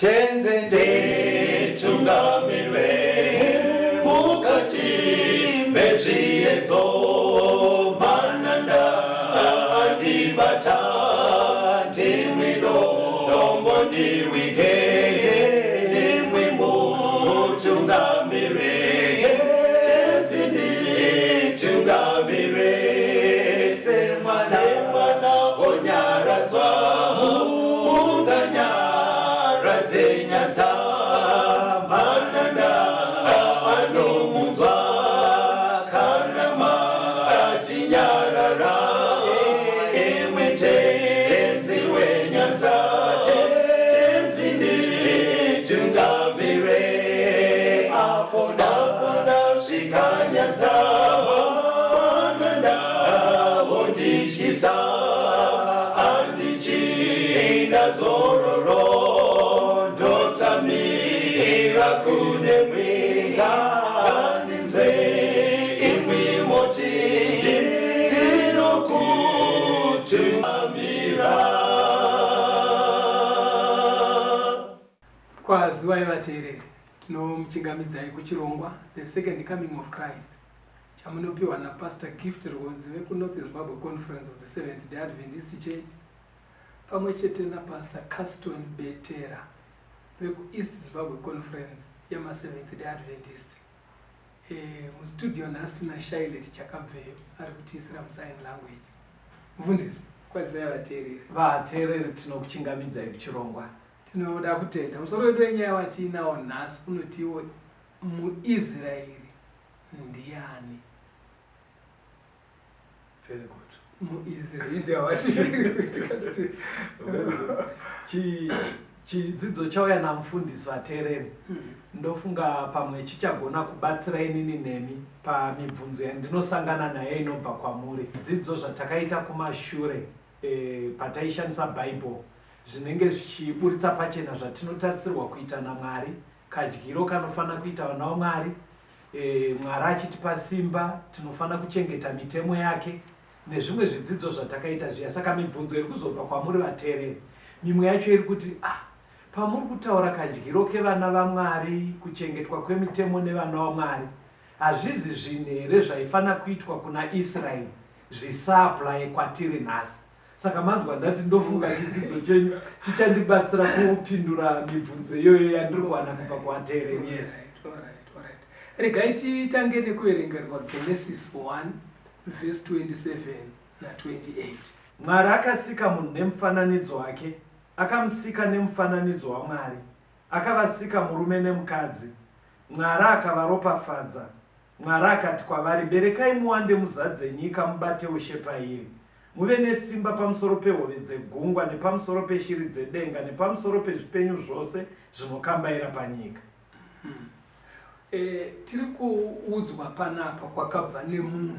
Tenzi nditungamire mukati mezviedzo, mananda andibata, ndimwi dombo ndiwige, ndimwi mutungamire. Tenzi nditungamire, semwana onyaradzwa, munganyaradze nyanza, mananda anomunzwa, kana matinyarara, imwi Tenzi wenyanza. Tenzi nditungamire, apo ndasvika nyanza, mananda vondityisa, handichina zororo, ndotsamira kunemwi, ngandinzwe imwi moti ndinokutungamira. Kwaziwai vateereri, tinomuchingamidzai kuchirongwa The Second Coming of Christ chamunopiwa naPastor Gift Rwodzi vekuNorth Zimbabwe Conference of the Seventh Day Adventist Church pamwe chete naPastor Caston Betera vekuEast Zimbabwe Conference yamaSeventh Day Adventist. Mustudio nhasi tina Shailet Chakabveyo ari kutiisira musign language. Mufundisi, kwazivai vateereri. Vateereri, tinokuchingamidzai kuchirongwa. Tinoda kutenda. Musoro wedu wenyaya watiinawo nhasi unotiwo muIsraeri ndiani? Very good. MuIsraeri ndewati very good. Very good. Chidzidzo chauya namufundisi, vateereri, ndofunga pamwe chichagona kubatsira inini nemi pamibvunzo yandinosangana nayo inobva kwamuri. Dzidzo zvatakaita kumashure pataishandisa Bible zvinenge zvichiburitsa pachena zvatinotarisirwa kuita naMwari, kadyiro kanofanira kuita vana vaMwari, Mwari achitipa simba, tinofanira kuchengeta mitemo yake nezvimwe zvidzidzo zvatakaita zviya. Saka mibvunzo iri kuzobva kwamuri vateereri, mimwe yacho iri kuti, ah, pamuri kutaura kadyiro kevana vaMwari, kuchengetwa kwemitemo nevana vaMwari, hazvizi zvinhu here zvaifanira kuitwa kuna Israeri zvisaapply kwatiri nhasi? Saka manzwa ndati ndofunga chidzidzo chenyu chichandibatsira kupindura mibvunzo iyoyo yandiri kuwana kubva kuvateereri. Yes. Alright. Regai titange nekuverengerwa Genesis 1 verse 27 na28. Mwari akasika munhu nemufananidzo wake, akamusika nemufananidzo waMwari, akavasika murume nemukadzi. Mwari akavaropafadza. Mwari akati kwavari, Berekai muwande muzadze nyika, mubate ushe pairi. Muve nesimba pamusoro pehove dzegungwa, nepamusoro peshiri dzedenga, nepamusoro pezvipenyu zvose zvinokambaira panyika. Tiri kuudzwa panapa kwakabva nemunhu,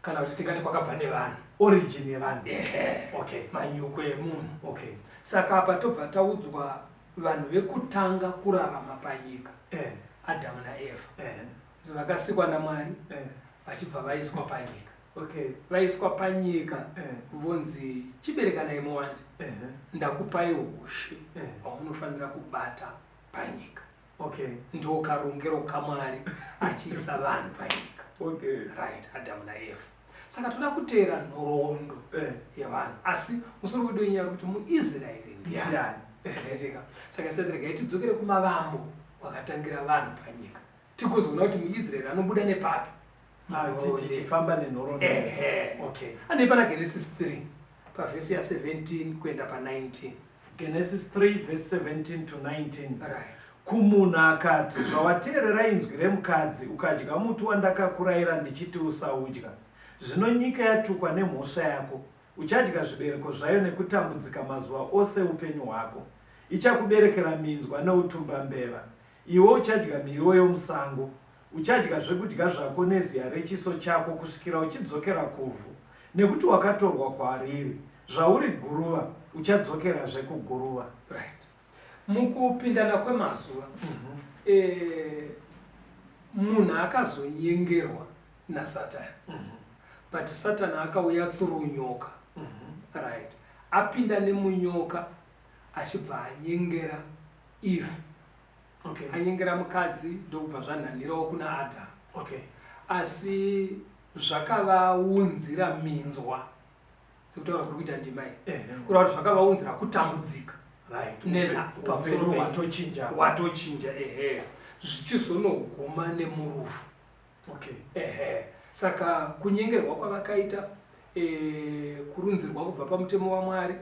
kana kuti tingati kwakabva nevanhu. Origin yevanhu. Ehe. Manyuko emunhu. Saka apa tobva taudzwa vanhu vekutanga kurarama panyika, Adamu naEvha. So vakasikwa naMwari, vachibva vaiswa panyika. Vaiswa panyika, vonzi chiberekanai muwande, ndakupai ushe hwamunofanira kubata panyika. Ndo karongero kaMwari achiisa vanhu panyika. Right, Adamu naEvha. Saka toda kuteera nhoroondo yevanhu, asi musoro wedu wenyaya uri kuti muIsraeri ndiani? Ndiani? Tetika. Saka titati regai tidzokere kumavambo kwakatangira vanhu panyika, tigozoona kuti muIsraeri anobuda nepapi. Ah, tichifamba nenhoroondo. Ehe. Andei pana Genesis 3 pavhesi ya17 kuenda pa19. Genesis 3 verse 17 to 19. Right. Kumunhu akati, zvawateerera inzwi remukadzi, ukadya muti wandakakurayira ndichiti usaudya, zvino nyika yatukwa nemhosva yako, uchadya zvibereko zvayo nekutambudzika mazuva ose upenyu hwako. Ichakuberekera minzwa neutumbambeva, iwe uchadya miriwo yomusango. Uchadya zvekudya zvako neziya rechiso chako kusvikira uchidzokera kuvhu, nekuti wakatorwa kwariri. Zvauri guruva, uchadzokerazve kuguruva. Right. Mukupindana kwemazuva, munhu akazonyengerwa naSatani. But Satani akauya through nyoka. Right. Apinda nemunyoka. Achibva anyengera Eve. Anyengera mukadzi ndokubva zvanhanhirawo kuna Adamu. Asi zvakavaunzira minzwa sekutaura kuri kuita ndima iyi, kureva kuti zvakavaunzira kutambudzika pamusoro watochinja, watochinja, ehe, zvichizonoguma nemurufu. Ehe, saka kunyengerwa kwavakaita, kurunzirwa kubva pamutemo waMwari,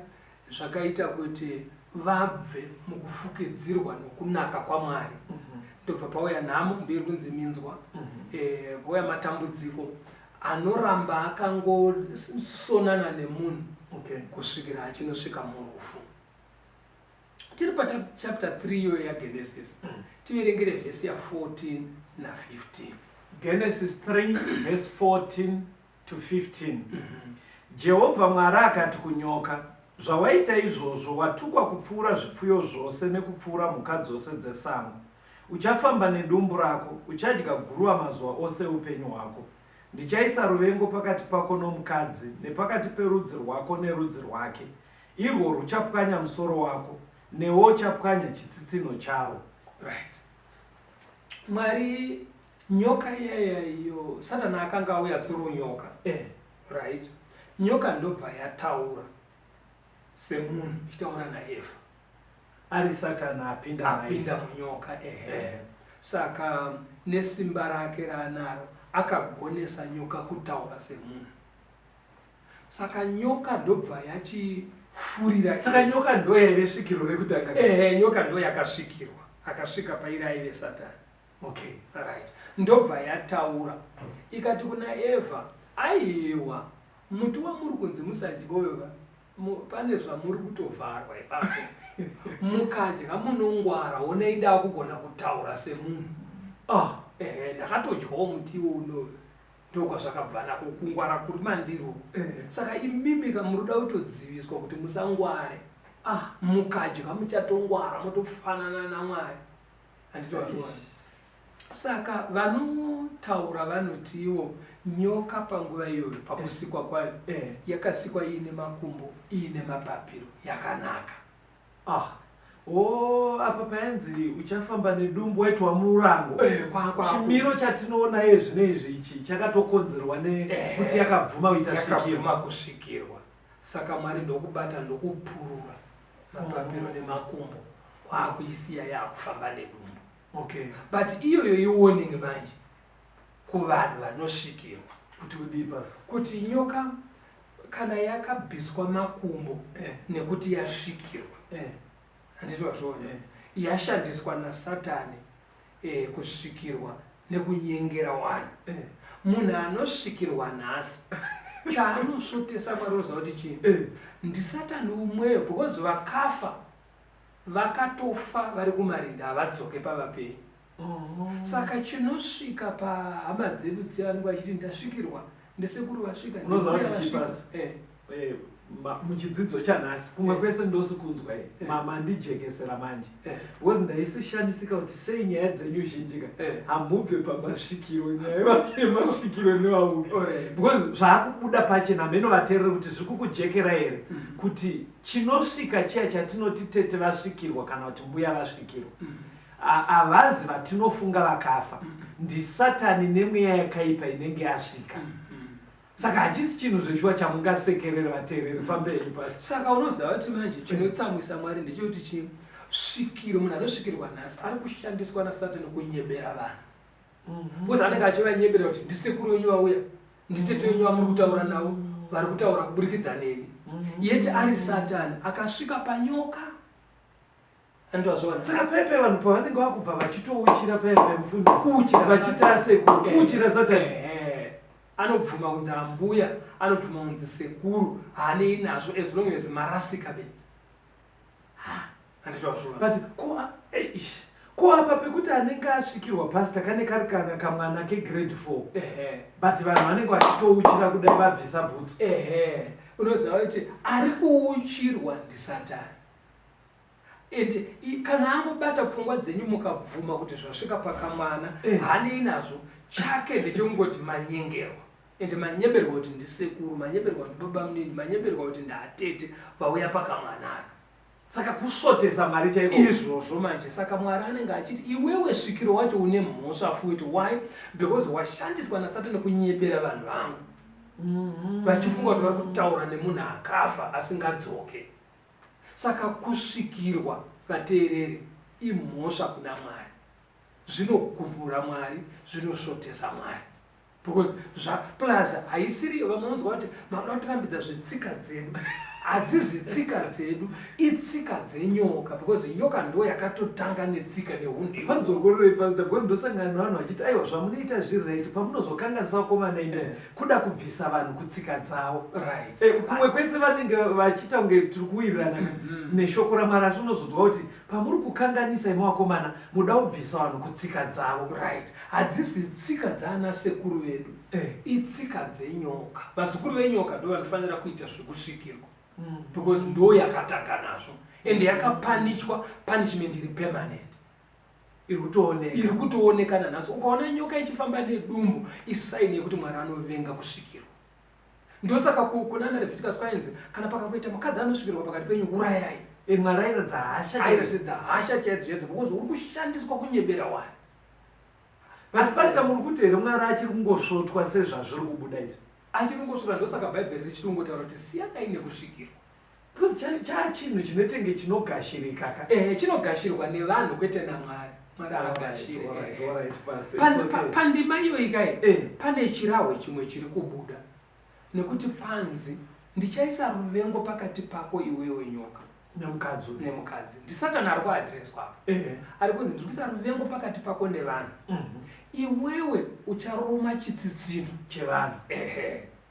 zvakaita kuti vabve mukufukidzirwa nokunaka kwaMwari. Ndobva pauya nhamo, ndoiri kunzi minzwa. Pauya matambudziko anoramba akangosonana nemunhu kusvikira achinosvika murufu. Tiri pachapter 3 iyoyo yaGenesis. Tiverengere vhesi ya14 na15. Genesis 3 verse 14 to 15. Jehovha Mwari akati kunyoka, "Zvawaita izvozvo, watukwa kupfuura zvipfuyo zvose nekupfuura mhuka dzose dzesango. Uchafamba nedumbu rako, uchadya guruva mazuva ose eupenyu hwako. Ndichaisa ruvengo pakati pako nomukadzi, nepakati perudzi rwako nerudzi rwake. Irwo ruchapwanya musoro wako, newe uchapwanya chitsitsinho charwo." Right. Mwari, nyoka iyaya iyo, Satani akanga auya through nyoka. Right. Nyoka ndobva yataura semunhu ichitaura naEvha. Ari Satani apinda. Apinda munyoka, ehe. Saka nesimba rake raanaro akagonesa nyoka kutaura semunhu. Saka nyoka ndobva yachifurira. Saka nyoka ndo yaive svikiro rekutanga. Ehe, nyoka ndo yakasvikirwa, akasvika pairi aive Satani. Right. Ndobva yataura ikati kuna Eva, "Aiwa, muti wamuri kunzi musadyoyo, pane zvamuri kutovharwa ipapo. Mukadya munongwara. Onai, ndava kugona kutaura semunhu." Ehe, ndakatodyawo mutiwo unoyo, ndokwazvakabva nako kungwara kuri mandiri uku. Saka imimi kamuruda kutodziviswa kuti musangware. Mukadya muchatongwara, motofanana naMwari. Handitowazviona. Saka vanotaura vanoti ivo nyoka panguva iyoyo pakusikwa kwayo yakasikwa iine makumbo, iine mapapiro, yakanaka. Ah, o apa payanzi uchafamba nedumbu waitwa murango. Chimiro chatinoona iye zvino izvi ichi chakatokonzerwa nekuti yakabvuma kuita svikiro. Yakabvuma kusvikirwa. Saka Mwari ndokubata, ndokupurura mapapiro nemakumbo, kwakuisiya yakufamba nedumbu. But iyoyo iwarning manje kuvanhu vanosvikirwa. Kuti kudii, pastor? Kuti nyoka kana yakabviswa makumbo nekuti yasvikirwa, handiti wazviona? Yashandiswa naSatani kusvikirwa nekunyengera vanhu. Munhu anosvikirwa nhasi, chaanosvotesa Mwari unoziva kuti chii? NdiSatani umweyo, because vakafa vakatofa vari kumarinda, havadzoke pavapenyu. Saka chinosvika pahama dzedu dziya vanenge vachiti ndasvikirwa, ndisekuru vasvika, Unoziva ndimbuya kuti chii, vasvika. Pastor? Muchidzidzo chanhasi kumwe kwese ndosikunzwa mandijekesera manje, because ndaisishamisika kuti sei nyaya dzenyu zhinji ka hamubve pamasvikiro, nyaya yemasvikiro nevauki, because zvaakubuda pachena. Mheno vateereri kuti zviri kukujekera here kuti chinosvika chiya chatinoti tete vasvikirwa kana kuti mbuya vasvikirwa, havazi vatinofunga vakafa, ndisatani nemweya yakaipa inenge yasvika. Saka hachisi chinhu zveshuwa chamungasekerere. Vateereri, fambei pasi. Saka unoziva kuti manje chinotsamwisa Mwari ndechekuti chi svikiro, munhu anosvikirwa nhasi ari kushandiswa naSatani kunyebera vanhu, because anenge achivanyebera kuti ndisekuru wenyu vauya, nditete wenyu vamuri kutaura navo, vari kutaura kuburikidza neni, yeti ari Satani akasvika panyoka. Andwazviona? Saka pepe vanhu pavanenge vakubva vachitouchira pepe mufundisi, Kuuchira. vachiti asekuru, kuuchira Satani. Ehe. Anobvuma kunzi ambuya, anobvuma kunzi sekuru, haanei nazvo as long as marasika bedzi. Handitwazviona? But ko apa pekuti anenge asvikirwa, pastor, kane kari kana kamwana kegrade 4, but vanhu vanenge vachitouchira kudai vabvisa bhutsu. Ehe, unoziva kuti ari kuuchirwa ndisatani, and kana angobata pfungwa dzenyu mukabvuma kuti zvasvika pakamwana, hanei nazvo. Chake ndechekungoti manyengerwa, ende manyeberwa kuti ndisekuru, manyeberwa kuti baba munini, manyeberwa kuti ndaatete vauya pakamwana aka. Saka kusvotesa Mwari chaiko. Izvozvo manje saka Mwari anenge achiti iwewe svikiro wacho une mhosva futi why because washandiswa nasatani kunyepera vanhu vangu vachifunga kuti vari kutaura nemunhu akafa asingadzoke. Saka kusvikirwa vateereri imhosva kuna Mwari. Zvinogumbura Mwari, zvinosvotesa Mwari. Because zva plus haisiri vamwe vanonzwa kuti makuda kutirambidza zvetsika dzedu. Hadzizi tsika dzedu, itsika dzenyoka because nyoka ndo yakatotanga netsika nehunhu ihoho. Panzongororei pastor because ndosangana nevanhu vachiti aiwa zvamunoita zviri right pamunozokanganisa vakomana imi kuda kubvisa vanhu kutsika dzavo. Right. Kumwe kwese vanenge vachiita kunge tiri kuwirirana neshoko raMwari asi unozonzwa kuti pamuri kukanganisa imi vakomana muda kubvisa vanhu kutsika dzavo. Right. Hadzisi tsika dzaana sekuru vedu. Itsika dzenyoka. Vazukuru venyoka ndo vanofanira kuita zvekusvikirwa. Because ndo yakatanga nazvo. Ende yakapanichwa punishment iri permanent. Iri kutooneka. Iri kutooneka nanhasi. Ukaona nyoka ichifamba nedumbu isaini yekuti Mwari anovenga kusvikirwa. Ndosaka kuna ana Leviticus kwainzi kana pakangoita mukadzi anosvikirwa pakati penyu urayai. Mwari airatidza hasha chaidzo. Airatidza hasha chaidzo chaidzo because uri kushandiswa kunyebera wani. Asi pastor muri kuti here Mwari achiri kungosvotwa sezvazviri kubuda izvi? Achiri kungosvotwa ndosaka Bhaibheri richiri kungotaura kuti siyanai nekusvikirwa. Because chaa chinhu chinetenge chinogashirika ka. Chinogashirwa nevanhu kwete naMwari. Mwari haagashire. All right, pastor, it's okay. Pandima iyoyi kai pane chirahwe chimwe chiri kubuda nekuti panzi ndichaisa ruvengo pakati pako iwewe nyoka nemukadzi uyu. Nemukadzi. Ndisatani ari kuadreswa apa. Ari kunzi ndiri kuisa ruvengo pakati pako nevanhu. Iwewe ucharuma chitsitsino chevanhu.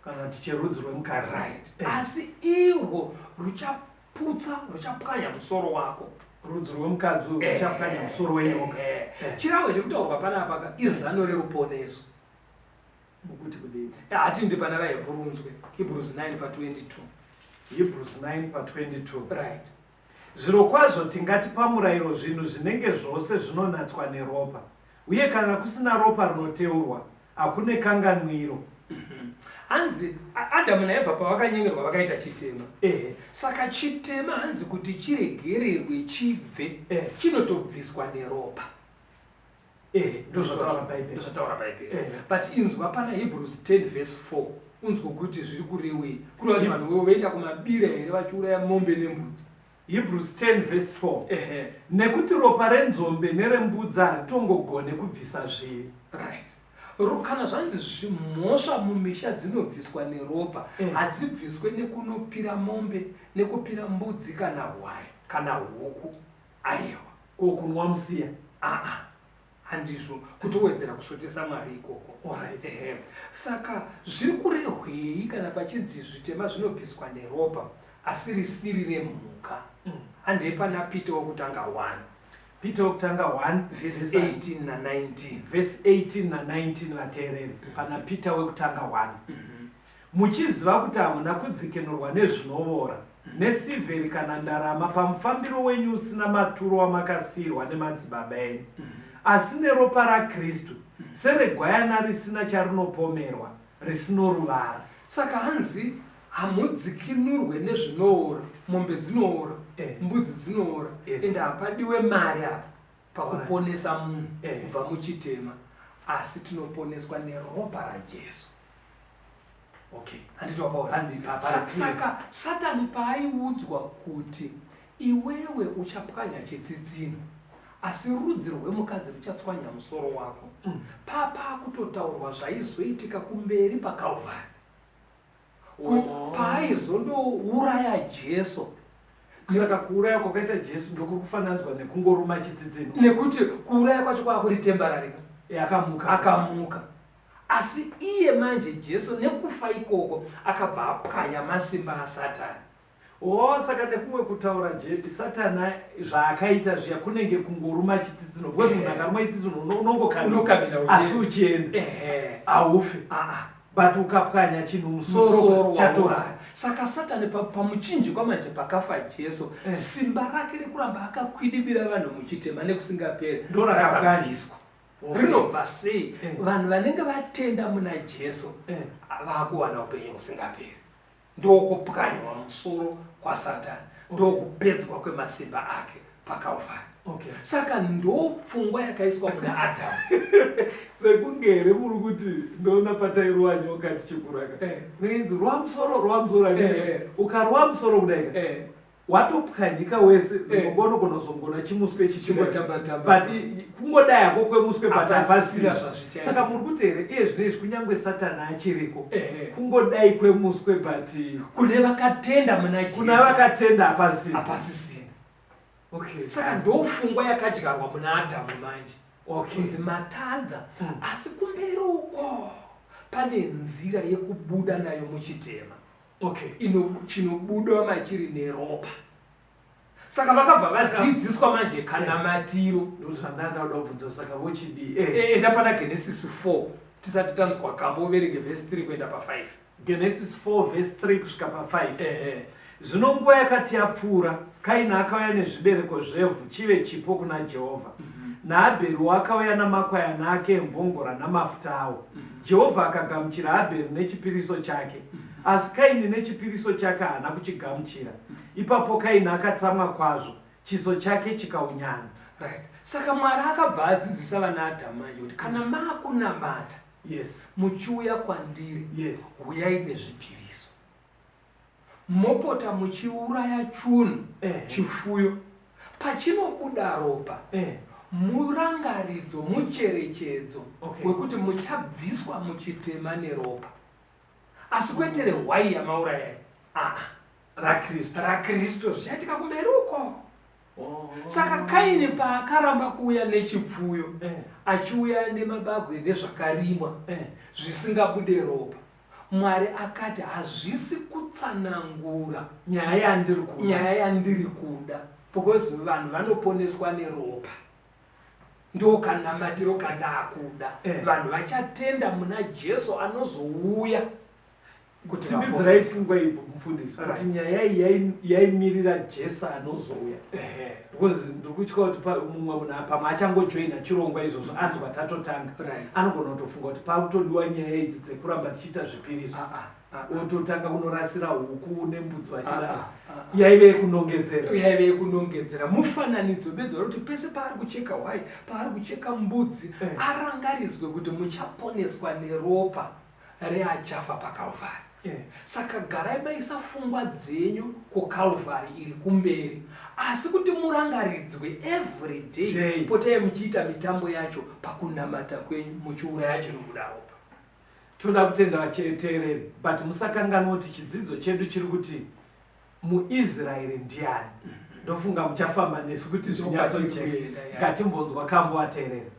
Kana kuti cherudzi rwemukadzi. Right. Asi irwo ruchaputsa, ruchapwanya musoro wako. Rudzi rwemukadzi uyu ruchapwanya musoro wenyoka. Chirahwe chiri kutaurwa panapa ka izano reruponeso. Mukuti kudii? Hatindi pana vaHebrew unzwe. Hebrews 9 pa 22. Hebrews 9 pa 22. Right. Zvirokwazvo tingati pamurayiro zvinhu zvinenge zvose zvinonatswa neropa, uye kana kusina ropa rinoteurwa, hakune kanganwiro. Hanzi Adamu naEvha pavakanyengerwa vakaita chitema. Saka chitema hanzi kuti chiregererwe chibve, chinotobviswa neropa. Ndozvataura Bhaibheri. Ndozvataura Bhaibheri. But inzwa pana Hebrews 10 verse 4 unzwe kuti zviri kurewei. Kureva kuti vanhu voenda kumabira here vachiuraya mombe nembudzi. Hebrews 10 verse 4. Nekuti ropa renzombe nerembudzi haritongogone kubvisa zvivi. Right. Kana zvanzi zvimhosva mumisha dzinobviswa neropa, hadzibviswe nekunopira mombe, nekupira mbudzi kana hwai, kana huku. Aiwa. Ko kunwa musiya? Aa, handizvo. Kutowedzera kusvotesa Mwari ikoko. Alright. Saka zviri kurehwei kana pachinzi zvitema zvinobviswa neropa asi risiri remhuka? Handei pana Peter wokutanga 1. Peter wokutanga 1 verse 18 na 19. Verse 18 na 19 vateereri. Pana Peter wekutanga 1. Muchiziva kuti hamuna kudzikinurwa nezvinovora, nesirveri kana ndarama pamufambiro wenyu usina maturo wamakasiirwa nemadzibaba enyu, asi neropa raKristu, seregwayana risina charinopomerwa, risino ruvara. Saka hanzi hamudzikinurwe nezvinoora, mombe dzinoora, mbudzi dzinoora, ende hapadiwe mari apa pakuponesa munhu kubva muchitema, asi tinoponeswa neropa raJesu. Okay. Handiti wapaona? Handi, pa, pa, Saka Satani paaiudzwa kuti iwewe uchapwanya chitsitsino, asi rudzi rwemukadzi ruchatswanya musoro wako, papakutotaurwa zvaizoitika kumberi paKalvari. Paaizondouraya Jesu. Saka kuuraya kwakaita Jesu ndokuri kufananidzwa nekungoruma chitsitsino. Nekuti kuuraya kwacho kwava kuri temporary. Akamuka. Akamuka. Asi iye manje Jesu nekufa ikoko akabva apwanya masimba aSatani. Oh, saka nekumwe kutaura Satani zvaakaita zviya kunenge kungoruma chitsitsino. Because munhu akaruma chitsitsino unongokamira. Unokamira uchienda. Asi uchienda. Haufi. But ukapwanya chinhu musoro Musoro chatofa. wauraya. Saka Satani pamuchinjikwa manje pakafa Jesu, simba rake rekuramba akakwidibira vanhu muchitema nekusingaperi Ndo rakapwanywa. rakabviswa. Rinobva sei? Vanhu vanenge vatenda muna Jesu vakuwana upenyu husingaperi. Ndokupwanywa musoro kwaSatani. Ndokupedzwa kwemasimba ake paKalvari. Okay. Saka ndopfungwa yakaiswa muna Adhamu. Sekunge here muri kuti ndoona patairowa nyoka tichikuraka. Inonzi rwa musoro, rwa musoro, handiti? Ukarwa musoro kudai ka, watopwanyika wese, dzimwe nguva unogona kuzongoona chimuswe chichingotamba-tamba. But kungodai hako kwemuswe, but Hapasisina hapasina. zvazvichaita. Saka muri kuti here iye zvino izvi kunyange Satani achiriko, kungodai kwemuswe, but Kune vakatenda muna Jesu. Kuna vakatenda hapasina. Hapasisina. Okay. Saka ndofungwa yakadyarwa muna Adhamu manje. Okay. Kunzi matadza, asi kumberi uko pane nzira yekubuda nayo muchitema. Okay. Ino chinobuda machiri neropa. Saka vakabva vadzidziswa manje kanamatiro. Ndozvandanga kuda kubvunza, saka vochidii? Enda pana Genesis 4 tisati tanzwa kambo, uverenge verse 3 kuenda pa 5. Genesis 4 verse 3 kusvika pa 5. Zvino nguva yakati yapfuura, Kaini akauya nezvibereko zvevhu chive chipo kuna Jehovha. NaAbheriwo akauya namakwayana ake embongora namafuta awo. Jehovha akagamuchira Abheri nechipiriso chake, asi Kaini nechipiriso chake haana kuchigamuchira. Ipapo Kaini akatsamwa kwazvo, chiso chake chikaunyana. Right. Saka Mwari akabva adzidzisa vana Adhamu manje kuti kana makunamata, muchiuya kwandiri, huyai nezvipiriso. Mopota muchiuraya chunhu, chifuyo, pachinobuda ropa, murangaridzo, mucherechedzo wekuti muchabviswa muchitema neropa, asi kwete rehwai yamaurayai, aa raKristu. raKristu. Zvichaitika kumberi uko. Saka Kaini paakaramba kuuya nechipfuyo, achiuya nemabagwe nezvakarimwa zvisingabude ropa, Mwari akati hazvisi kutsanangura nyaya yandiri kuda. Nyaya yandiri kuda, because vanhu vanoponeswa neropa. Ndokanamatiro kandakuda. Vanhu vachatenda muna Jesu anozouya kuti Tsimbidzirai pfungwa iyi, mufundisi, kuti nyaya iyi yaimirira Jesu anozouya. Because ndiri kutya kuti mumwe munhu pamwe achangojoina chirongwa izvozvo, anzwa tatotanga, anogona kutofunga kuti pakutodiwa nyaya idzi dzekuramba tichiita zvipiriso, ototanga kunorasira huku nembudzi vachidaro. Yaive yekunongedzera. Yaive yekunongedzera, mufananidzo bedzi kuti pese paari kucheka hwai, paari kucheka mbudzi, arangaridzwe kuti muchaponeswa neropa reachafa paKalvari. Saka garai maisa pfungwa dzenyu kuKalvari iri kumberi, asi kuti murangaridzwe every day, Day. Potai muchiita mitambo yacho pakunamata kwenyu, muchiuraya chinobuda ropa. Toda kutenda vateereri, but musakanganwa kuti chidzidzo chedu chiri kuti muIsraeri ndiani. Ndofunga muchafamba nesu kuti Ndokwatiri zvinyatsojeka. kuenda, ya. Ngatimbonzwa kambo, vateereri.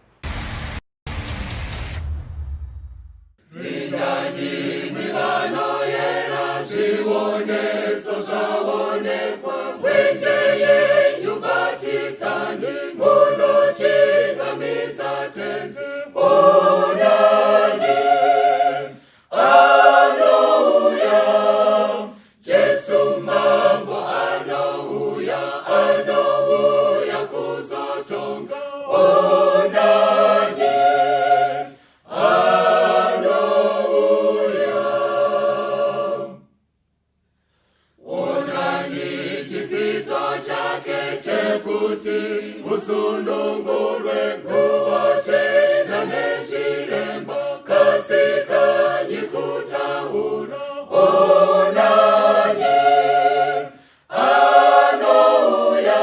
Rindanyi vanoyera, zvioneso zvaonekwa, mwenje yenyu batidzani, munochingamidza Tenzi. Onani anouya, Jesu Mambo anouya, anouya kuzotonga. Onani anouya. Onani chitsidzo chake chekuti musunungurwe, nguvo chena nezviremba, kasikanyi kutaura. Onani anouya,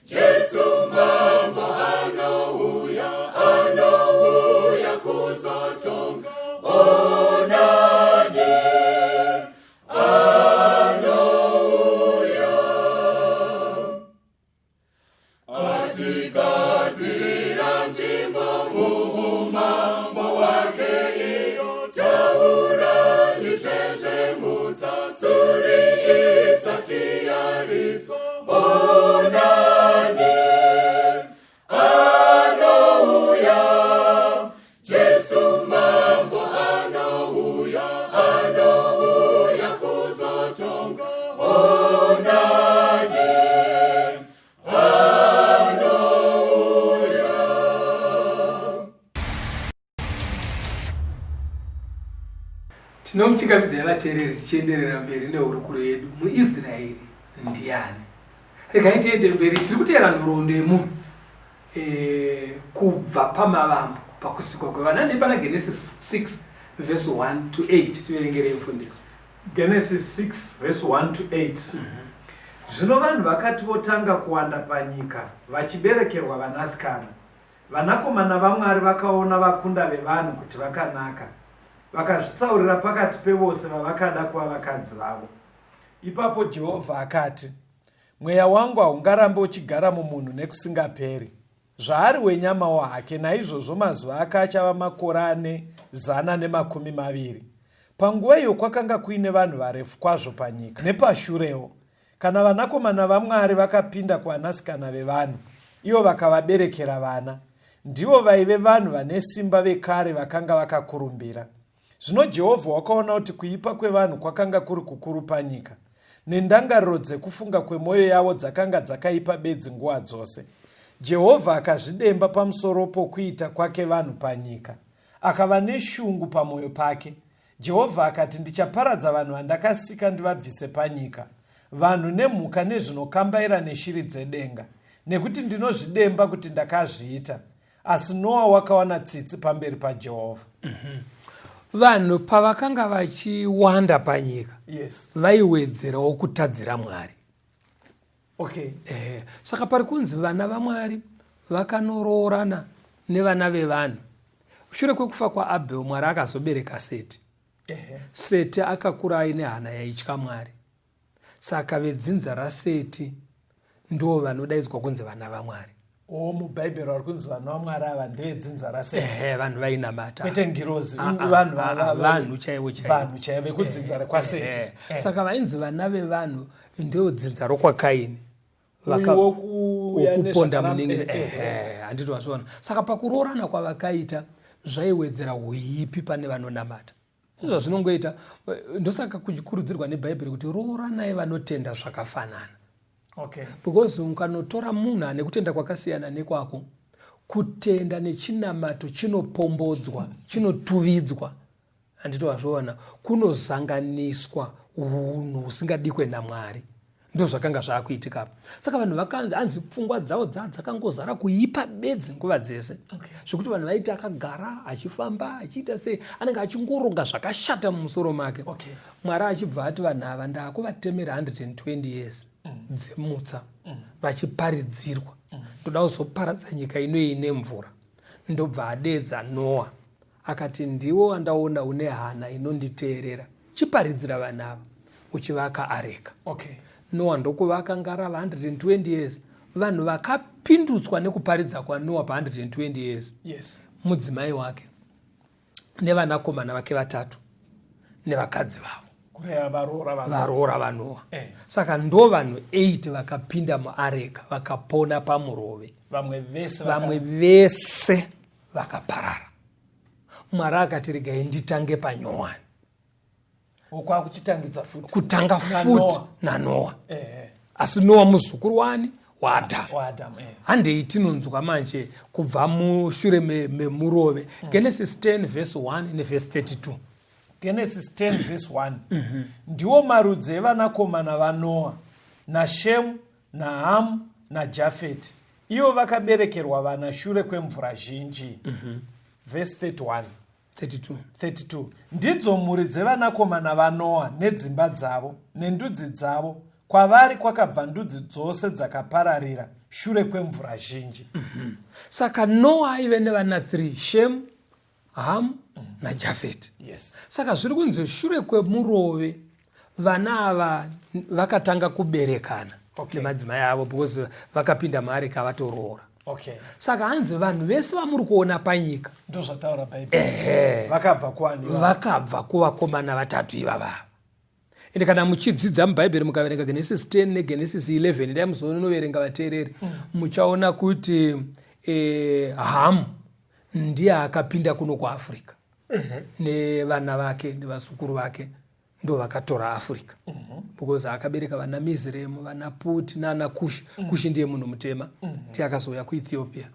Jesu Mambo anouya, anouya kuzotonga. Onani anouya. Atigadzirira nzvimbo muumambo hwake iyo, taurai zvezvemutsa, tsuri isati yaridzwa. Onani anouya, Jesu Mambo anouya, anouya kuzotonga. Onani anouya. Tinomuchingamidzai vateereri tichienderera mberi nehurukuro yedu. MuIsraeri Ndiani? Regai tiende mberi, tiri kuteera nhoroondo yemunhu e, kubva pamavambo pakusikwa kwevanhu. Handei pana Genesis 6 verse 1 to 8, tiverengerei mufundisi. Genesis 6 verse 1 to 8. Zvino vanhu vakati votanga kuwanda panyika, vachiberekerwa vanasikana, vanakomana vaMwari vakaona vakunda vevanhu kuti vakanaka, vakazvitsaurira pakati pevose vavakada kuva vakadzi vavo. Ipapo Jehovha akati, Mweya wangu haungarambi uchigara mumunhu nekusingaperi, zvaari wenyamawo hake, naizvozvo mazuva ake achava makore ane 120. Panguva iyo kwakanga kuine vanhu varefu kwazvo panyika. Nepashurewo, kana vanakomana vaMwari vakapinda kuvanasikana vevanhu, ivo vakavaberekera vana. Ndivo vaive vanhu vane simba vekare vakanga vakakurumbira. Zvino Jehovha wakaona kuti kuipa kwevanhu kwakanga kuri kukuru panyika, nendangariro dzekufunga kwemwoyo yavo dzakanga dzakaipa bedzi nguva dzose. Jehovha akazvidemba pamusoro pokuita kwake vanhu panyika, akava neshungu pamwoyo pake. Jehovha akati, Ndichaparadza vanhu vandakasika ndivabvise panyika, vanhu nemhuka nezvinokambaira neshiri dzedenga, nekuti ndinozvidemba kuti ndakazviita. Asi Noa wakawana tsitsi pamberi paJehovha. Vanhu pavakanga vachiwanda panyika, vaiwedzerawo kutadzira Mwari. Saka pari kunzi vana vaMwari vakanoroorana nevana vevanhu. Shure kwekufa kwaAbel, Mwari akazobereka Seti. Seti akakura aine hana yaitya Mwari. Saka vedzinza raSeti ndo vanodaidzwa kunzi vana vaMwari. O, muBhaibheri vari kunzi vana vaMwari ava ndevedzinza raSeti. Ehe, vanhu vainamata. Kwete ngirozi, vanhu vanhu chaivo chaivo. Vanhu chaivo vekudzinza rekwaSeti. Saka vainzi vana vevanhu ndevo dzinza rokwaKaini. Wokuponda munin'ina. Ehe, handiti wazviona. Saka pakuroorana kwavakaita zvaiwedzera huipi pane vanonamata. Sezvazvinongoita, ndosaka kuchikurudzirwa neBhaibheri kuti rooranai vanotenda zvakafanana. Because ukanotora munhu ane kutenda kwakasiyana nekwako, kutenda nechinamato chinopombodzwa, chinotuvidzwa, handiti wazviona, kunozanganiswa hunhu husingadikwe naMwari. Ndozvakanga zvaakuitika apa. Saka vanhu vakanzi hanzi pfungwa dzavo dzakangozara kuipa bedzi nguva dzese. Zvekuti vanhu vaiti akagara achifamba achiita sei, anenge achingoronga zvakashata mumusoro make. Mwari achibva ati vanhu ava ndakuvatemera 120 years dzemutsa vachiparidzirwa. Ndoda kuzoparadza nyika ino ine mvura. Ndobva adeedza Noa akati, ndiwo wandaona une hana inonditeerera, chiparidzira vanhu ava uchivaka areka. Noa ndokuvaka ngarava 120 years. Vanhu vakapindutswa nekuparidza kwaNoa pa 120 years. Mudzimai wake nevanakomana vake vatatu nevakadzi vavo. Kureva varoora vaNoa. Saka ndo vanhu 8 vakapinda muareka vakapona pamurove. Vamwe vese vakaparara. Mwari akati regai nditange panyowani. Kwakuchitangidza futi. Kutanga futi naNoa. Asi Noa muzukuru wani? WaAdhamu. WaAdhamu. Handei tinonzwa manje kubva mushure memurove. Genesis 10 verse 1 neverse 32. Genesis 10 verse 1. Ndiwo marudzi evanakomana vaNoa, naShemu, naHamu, naJafeti. Ivo vakaberekerwa vana shure kwemvura zhinji. Verse 31. 32. 32. Ndidzo mhuri dzevanakomana vaNoa nedzimba dzavo nendudzi dzavo, kwavari kwakabva ndudzi dzose dzakapararira shure kwemvura zhinji. Saka Noa aive nevana 3, Shem, Ham naJafeti. Saka zviri kunzi shure kwemurove vana ava vakatanga kuberekana nemadzimai avo because vakapinda muareka vatoroora. Saka hanzi vanhu vese vamuri kuona panyika ndozvataura Bhaibheri. Vakabva kuani? Vakabva kuvakomana vatatu ivava. Ende kana muchidzidza muBhaibheri mukaverenga Genesis 10 neGenesis 11, dai muzonoverenga vateereri, muchaona kuti Hamu ndiye akapinda kuno kuAfrica nevana vake nevazukuru vake ndo vakatora Africa. Because akabereka vana Mizraim, vana Put nana Kush. Kush ndiye munhu mutema, ndiye akazouya kuEthiopia.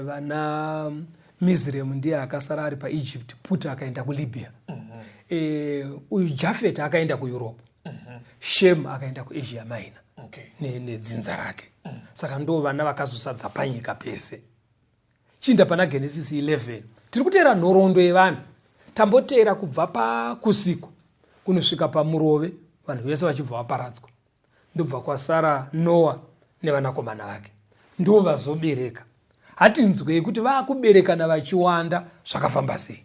Vana Mizraim ndiye akasara ari paEgypt, Put akaenda kuLibya. Uyu Jafet akaenda kuEurope. Shem akaenda kuAsia Minor nedzinza rake. Saka ndo vana vakazosadza panyika pese. Chiinda pana Genesis 11. Tiri kuteera nhoroondo yevanhu. Tamboteera kubva pakusiku kunosvika pamurove, vanhu vese vachibva vaparadzwa. Ndobva kwasara Noa nevanakomana vake. Ndivo vazobereka. Hatinzwei kuti vakuberekana vachiwanda zvakafamba sei.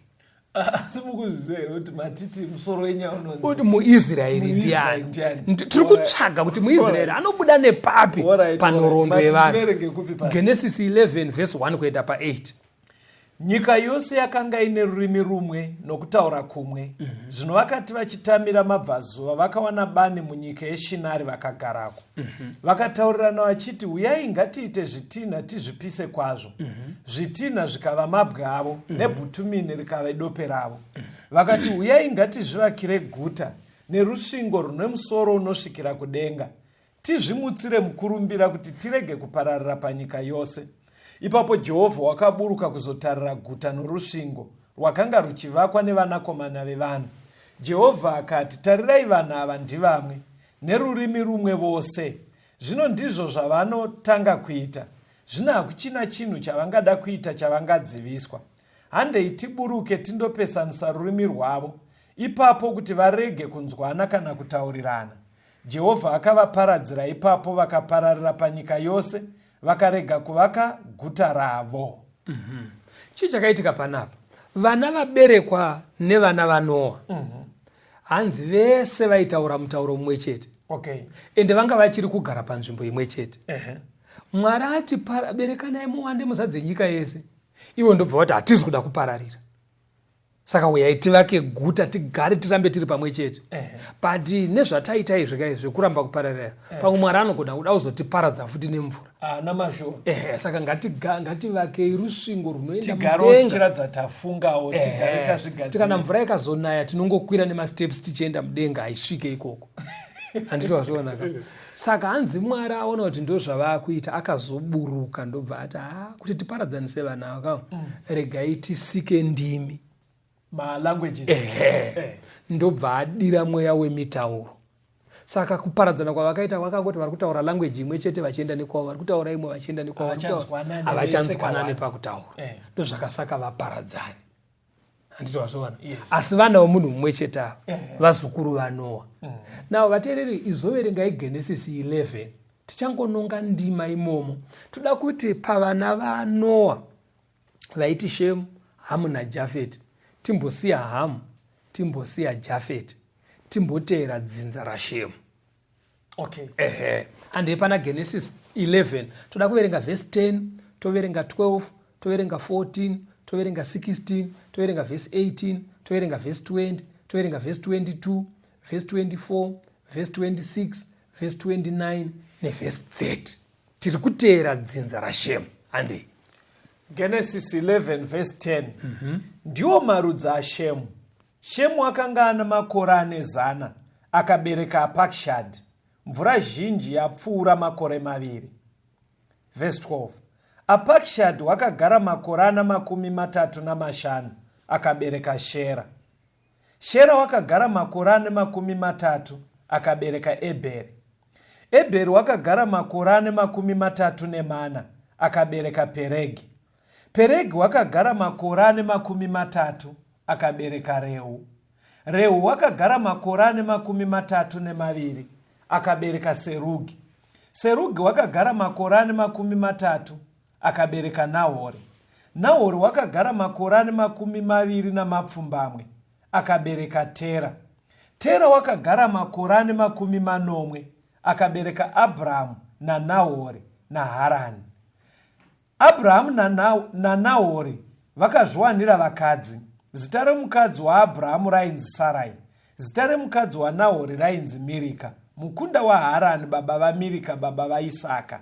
Asi mukuziva here kuti matiti musoro wenyaya unonzi kuti muIsraeri ndiani? Tiri kutsvaga kuti muIsraeri anobuda nepapi panhoroondo yevanhu. Genesis 11 verse 1 kuenda pa8. Nyika yose yakanga ine rurimi rumwe nokutaura kumwe. Zvino vakati vachitamira mabvazuva, vakawana bani munyika yeShinari vakagarako. Vakataurirana vachiti, Uyai, ngatiite zvitinha tizvipise kwazvo. Zvitinha zvikava mabwe avo, nebhutumini rikava dope ravo. Vakati, Uyai, ngatizvivakire guta nerusvingo rune musoro unosvikira kudenga, tizvimutsire mukurumbira kuti tirege kupararira panyika yose. Ipapo Jehovha wakaburuka kuzotarira guta norusvingo rwakanga ruchivakwa nevanakomana vevanhu. Jehovha akati, Tarirai, vanhu ava ndivamwe, nerurimi rumwe vose. Zvino ndizvo zvavanotanga kuita. Zvino hakuchina chinhu chavangada kuita chavangadziviswa. Handei tiburuke tindopesanisa rurimi rwavo, ipapo kuti varege kunzwana kana kutaurirana. Jehovha akavaparadzira ipapo, vakapararira panyika yose, vakarega kuvaka guta ravo. Chii chakaitika panapa? Vana vaberekwa nevana vaNoa. Hanzi vese vaitaura mutauro mumwe chete. Ende vanga vachiri kugara panzvimbo imwe chete. Mwari ati berekanai muwande muzadze nyika yese. Ivo ndobva vati hatisi kuda kupararira. Saka uyai tivake guta tigare tirambe tiri pamwe chete. But nezvataita izvi kai zvekuramba kupararira, pamwe Mwari anogona kuda kuzotiparadza futi nemvura. Namazvo. Saka ngativakei rusvingo runoenda Tigare mudenga. tichiratidza tafungawo, tigare tazvigadzira. Kana mvura ikazonaya tinongokwira nemasteps tichienda mudenga, haisvike ikoko. Handiti wazviona ka? Saka hanzi Mwari aona kuti ndo zvavakuita, akazoburuka ndobva ati, kuti tiparadzanise vanhu ava ka, regai tisike ndimi. Ma languages. Ndobva adira mweya wemitauro. Saka kuparadzana kwavakaita kwakangoti vari kutaura language imwe chete vachienda nekwavo, vari kutaura imwe vachienda nekwavo, Havachanzwanani havachanzwanani vese pakutaura. Ndozvakasaka vaparadzani. Handiti wazviona? Yes. Asi vana vomunhu mumwe chete ava, vazukuru vaNoa. Now vateereri, izoverengai Genesis 11. Tichangononga ndima imomo. Toda kuti pavana vaNoa vaiti Shemu, Hamu naJafeti, timbosiya Hamu, timbosiya Jafeti, timboteera dzinza raShemu. Handei pana Genesis 11. Toda kuverenga verse 10, toverenga 12, toverenga 14, toverenga 16, toverenga verse 18, toverenga verse 20, toverenga verse 22, verse 24, verse 26, verse 29 neverse 30. Tiri kuteera dzinza raShemu. Handei. Genesis 11 verse 10. Ndiwo marudzi aShemu. Shemu akanga ana makore ane 100 akabereka Apakishadhi, mvura zhinji yapfuura makore maviri. Verse 12. Apakishadhi wakagara makore ana 35 akabereka Shera. Shera wakagara makore ane 30 akabereka Ebheri. Ebheri wakagara makore ane 34 akabereka Peregi. Peregi wakagara makore ane 30 akabereka Reu. Reu wakagara makore ane 32 akabereka Serugi. Serugi wakagara makore ane 30 akabereka Nahori. Nahori wakagara makore ane 27 akabereka Tera. Tera wakagara makore ane 70 akabereka Abrahamu naNahori naHarani. Abrahamu naNahori vakazviwanira vakadzi. Zita remukadzi waAbrahamu rainzi Sarai. Zita remukadzi waNahori rainzi Mirika, mukunda waHarani, baba vaMirika, baba vaIsaka.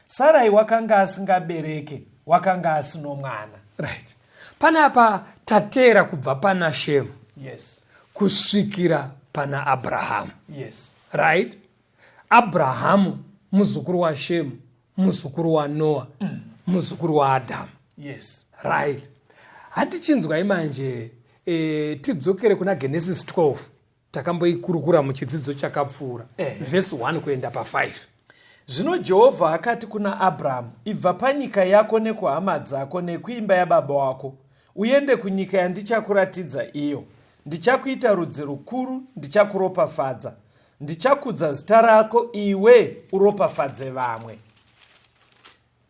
Sarai wakanga asingabereke, wakanga asino mwana. Right. Panapa tatera kubva pana Shemu. Yes. Kusvikira pana Abrahamu. Yes. Right? Abrahamu muzukuru waShemu, muzukuru waNoa, muzukuru waAdhamu. Yes. Right. Hatichinzwai manje, tidzokere kuna Genesis 12. Takamboikurukura muchidzidzo chakapfuura. Vhesi 1 kuenda pa5. Zvino Jehovha akati kuna Abrahamu, Ibva panyika yako nekuhama dzako nekuimba yababa wako, uende kunyika yandichakuratidza iyo. Ndichakuita rudzi rukuru, ndichakuropafadza, ndichakudza zita rako, iwe uropafadze vamwe.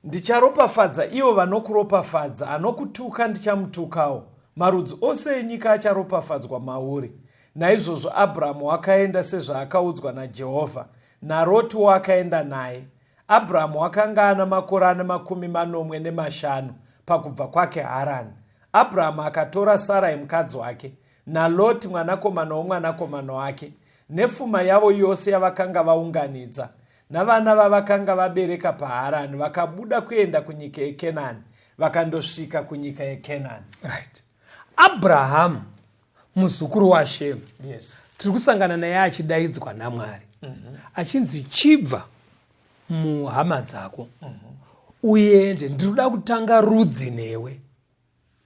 Ndicharopafadza ivo vanokuropafadza, anokutuka ndichamutukawo. Marudzi ose enyika acharopafadzwa mauri. Naizvozvo Abrahamu wakaenda sezvaakaudzwa naJehovha, naRotiwo akaenda naye. Abrahamu wakanga ana makore ane 75 pakubva kwake Harani. Abrahamu akatora Sarai mukadzi wake, naLoti mwanakomana womwanakomana wake, nefuma yavo yose yavakanga vaunganidza, navana vavakanga vabereka paHarani, vakabuda kuenda kunyika yeKenani, vakandosvika kunyika yeKenani. Right. Abrahamu muzukuru waShemu, tiri kusangana naye achidaidzwa naMwari, achinzi chibva muhama dzako, uende, ndiri kuda kutanga rudzi newe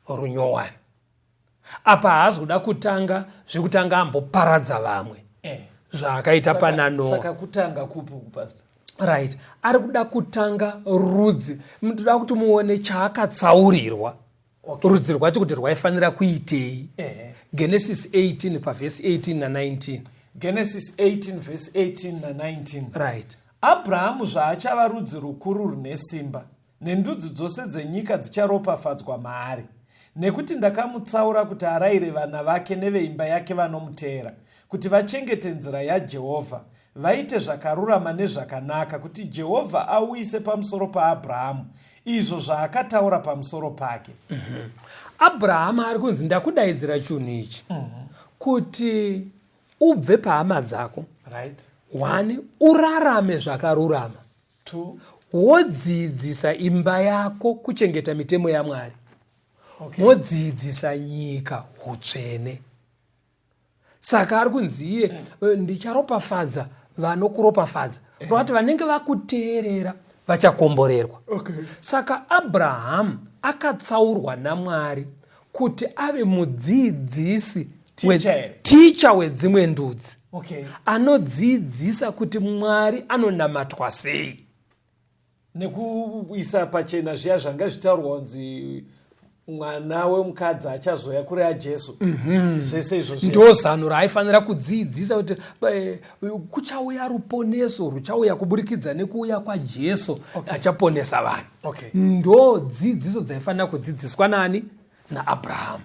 runyowani. Apa haazi kuda kutanga zvekutanga amboparadza vamwe, zvaakaita pana Noa. Saka kutanga kupi uku, Pastor? Right, ari kuda kutanga rudzi. Ndoda kuti muone chaakatsaurirwa. Rudzi rwacho kuti rwaifanira kuitei. Genesis 18 pavhesi 18 na19. Genesis 18 vhesi 18 na19. Right. Abrahamu zvaachava rudzi rukuru rune simba, nendudzi dzose dzenyika dzicharopafadzwa maari, nekuti ndakamutsaura kuti arayire vana vake neveimba yake vanomuteera, kuti vachengete nzira yaJehovha, vaite zvakarurama nezvakanaka, kuti Jehovha auyise pamusoro paAbrahamu izvo zvaakataura pamusoro pake. Abrahamu ari kunzi ndakudaidzira chinhu ichi kuti ubve pahama dzako. 1, urarame zvakarurama. 2, wodzidzisa imba yako kuchengeta mitemo yaMwari. Modzidzisa nyika hutsvene. Saka ari kunzi iye, ndicharopafadza vanokuropafadza, kureva kuti vanenge vakuteerera vachakomborerwa. Saka Abrahamu akatsaurwa naMwari kuti ave mudzidzisi, Teacher here? Ticha wedzimwe ndudzi. Anodzidzisa kuti Mwari anonamatwa sei, nekuisa pachena zviya zvanga zvitaurwa kunzi mwana wemukadzi achazouya kureva Jesu, zvese izvozvo. Ndo zano raaifanira kudzidzisa kuti kuchauya ruponeso ruchauya kuburikidza nekuuya kwaJesu achaponesa vanhu. Ndo dzidziso dzaifanira kudzidziswa nani? NaAbrahamu.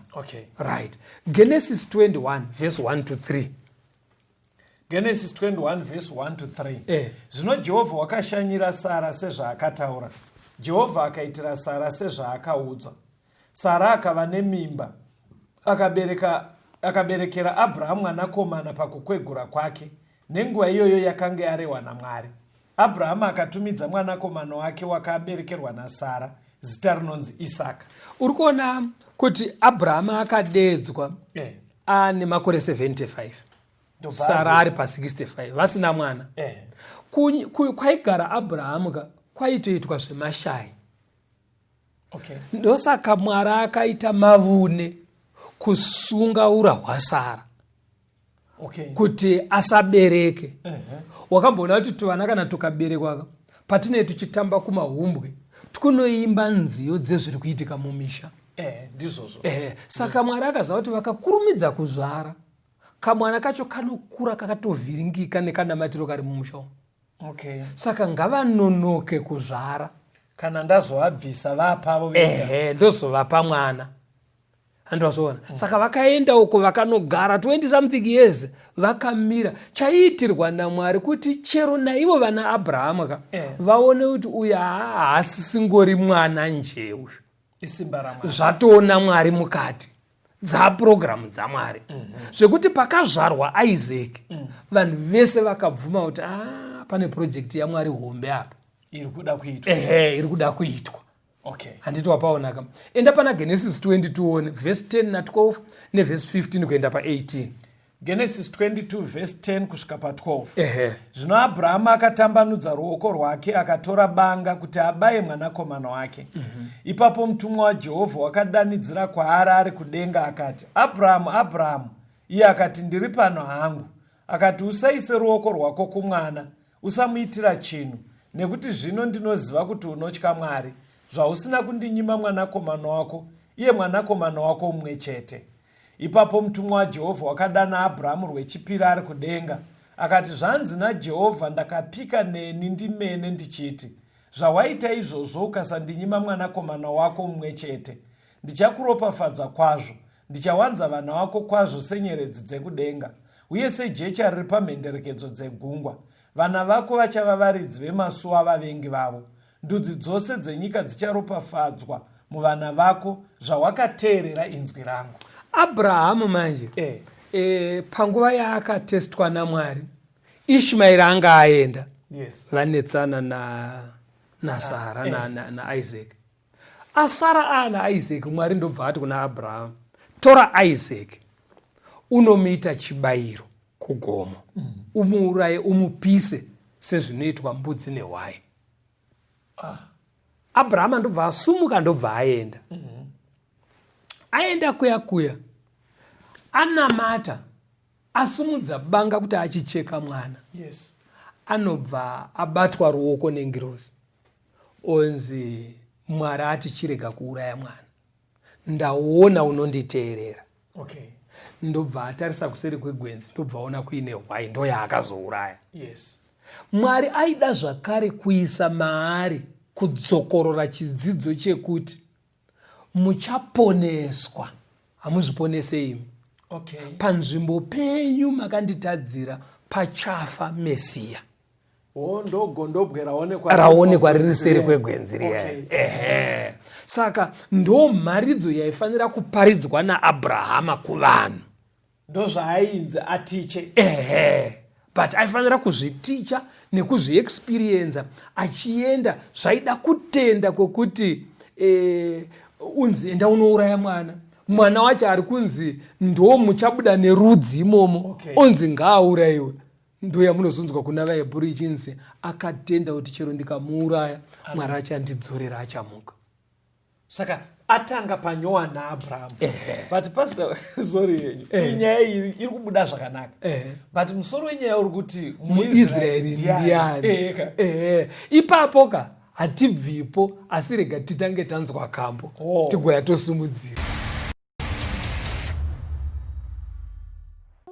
Right, Genesis 21 verse 1 to 3. Genesis 21 verse 1 to 3. Zvino Jehovha wakashanyira Sara sezvaakataura. Jehovha akaitira Sara sezvaakaudzwa. Sara akava nemimba, akaberekera Abrahamu mwanakomana pakukwegura kwake, nenguva iyoyo yakanga yarehwa naMwari. Abrahamu akatumidza mwanakomana wake wakaberekerwa naSara zita rinonzi Isaka. Uri kuona kuti Abrahamu akadedzwa ane makore 75, Sara ari pa65, vasina mwana. Kwaigara Abrahamu ka kwaitoitwa zvemashai. Ndosaka Mwari akaita mavune kusunga ura hwaSara kuti asabereke. Wakamboona kuti tuvana kana tukaberekwa, patinee tuchitamba kumahumbwe, tikunoimba nziyo dzezviri kuitika mumisha? Ndizvozvo. Saka Mwari akaziva kuti vakakurumidza kuzvara kamwana kacho kanokura kakatovhiringika nekanamatiro kari mumusha umu. Saka ngavanonoke kuzvara. Kana ndazovabvisa vapavo vega. Ehe, ndozovapa mwana, handivazvoona. Saka vakaenda uko vakanogara 20 something years vakamira chaiitirwa naMwari kuti chero naivo vana Abrahamu ka vaone kuti uyu haasisingori mwana nje uyu. Isimba raMwari. Zvatoona Mwari mukati dzapurogiramu dzaMwari, zvekuti pakazvarwa Isaac, vanhu vese vakabvuma kuti a pane project yaMwari hombe apa iri kuda kuitwa. Ehe, iri kuda kuitwa. Handiti wapaonaka? Enda pana Genesis 22 verse 10 na12 nevhesi 15 kuenda pa18. Genesis 22 verse 10 kusvika pa12. Zvino Abrahamu akatambanudza ruoko rwake akatora banga kuti abaye mwanakomana wake. Ipapo mutumwa waJehovha wakadanidzira kwaari ari kudenga akati, Abrahamu, Abrahamu! Iye akati, Ndiri pano hangu. Akati, Usaise ruoko rwako kumwana, usamuitira chinhu, nekuti zvino ndinoziva kuti unotya Mwari, zvausina kundinyima mwanakomana wako, iye mwanakomana wako mumwe chete. Ipapo mutumwa waJehovha wakadana Abhuramu rwechipiri ari kudenga, akati, Zvanzi naJehovha, ndakapika neni ndimene ndichiti, Zvawaita izvozvo ukasandinyima mwanakomana wako mumwe chete, ndichakuropafadza kwazvo, ndichawanza vana vako kwazvo senyeredzi dzekudenga, uye sejecha riri pamhenderekedzo dzegungwa. Vana vako vachava varidzi vemasuo avavengi vavo. Ndudzi dzose dzenyika dzicharopafadzwa muvana vako, zvawakateerera inzwi rangu. Abrahamu manje eh. E, panguva yaakatestwa naMwari Ishmaeri anga aenda yes. Vanetsana naSara na, ah, eh. naIsaac na, na asara ana Isaac Mwari ndobva ati kuna Abrahamu tora Isaac unomuita chibayiro kugomo umuuraye umupise sezvinoitwa mbudzi nehwai ah. Abrahama ndobva asumuka ndobva aenda mm -hmm. Aenda kuya kuya anamata asumudza banga kuti achicheka mwana yes. Anobva abatwa ruoko nengirozi onzi Mwari ati chirega kuuraya mwana ndaona unonditeerera okay. Ndobva atarisa kuseri kwegwenzi ndobva aona kuine hwai ndoyaakazouraya yes. Mwari aida zvakare kuisa maari kudzokorora chidzidzo chekuti muchaponeswa hamuzviponese imi okay. Panzvimbo penyu makanditadzira pachafa Mesiya. Oh, ndogondobwe raonekwa raonekwa riri seri kwegwenzi riya okay. Ehe saka ndo mharidzo yaifanira kuparidzwa naAbrahama kuvanhu. Ndozvaainzi atiche. Ehe but aifanira kuzviticha nekuzviexperienza achienda. Zvaida kutenda kwekuti e, unzi enda unouraya mwana mwana wacho ari kunzi ndo muchabuda nerudzi imomo okay. Onzi ngaaurayiwe. Ndo yamunozonzwa kuna vaHebhuru ichinzi akatenda kuti chero ndikamuuraya Mwari achandidzorera achamuka. Saka atanga panyowa naAbrahamu. But pastor, sorry yenyu inyaya iyi iri kubuda zvakanaka but musoro wenyaya uri kuti muIsraeri ndiani? Ipapo ka hatibvipo asi rega titange tanzwa kambo oh. Tigoya tosumudzira.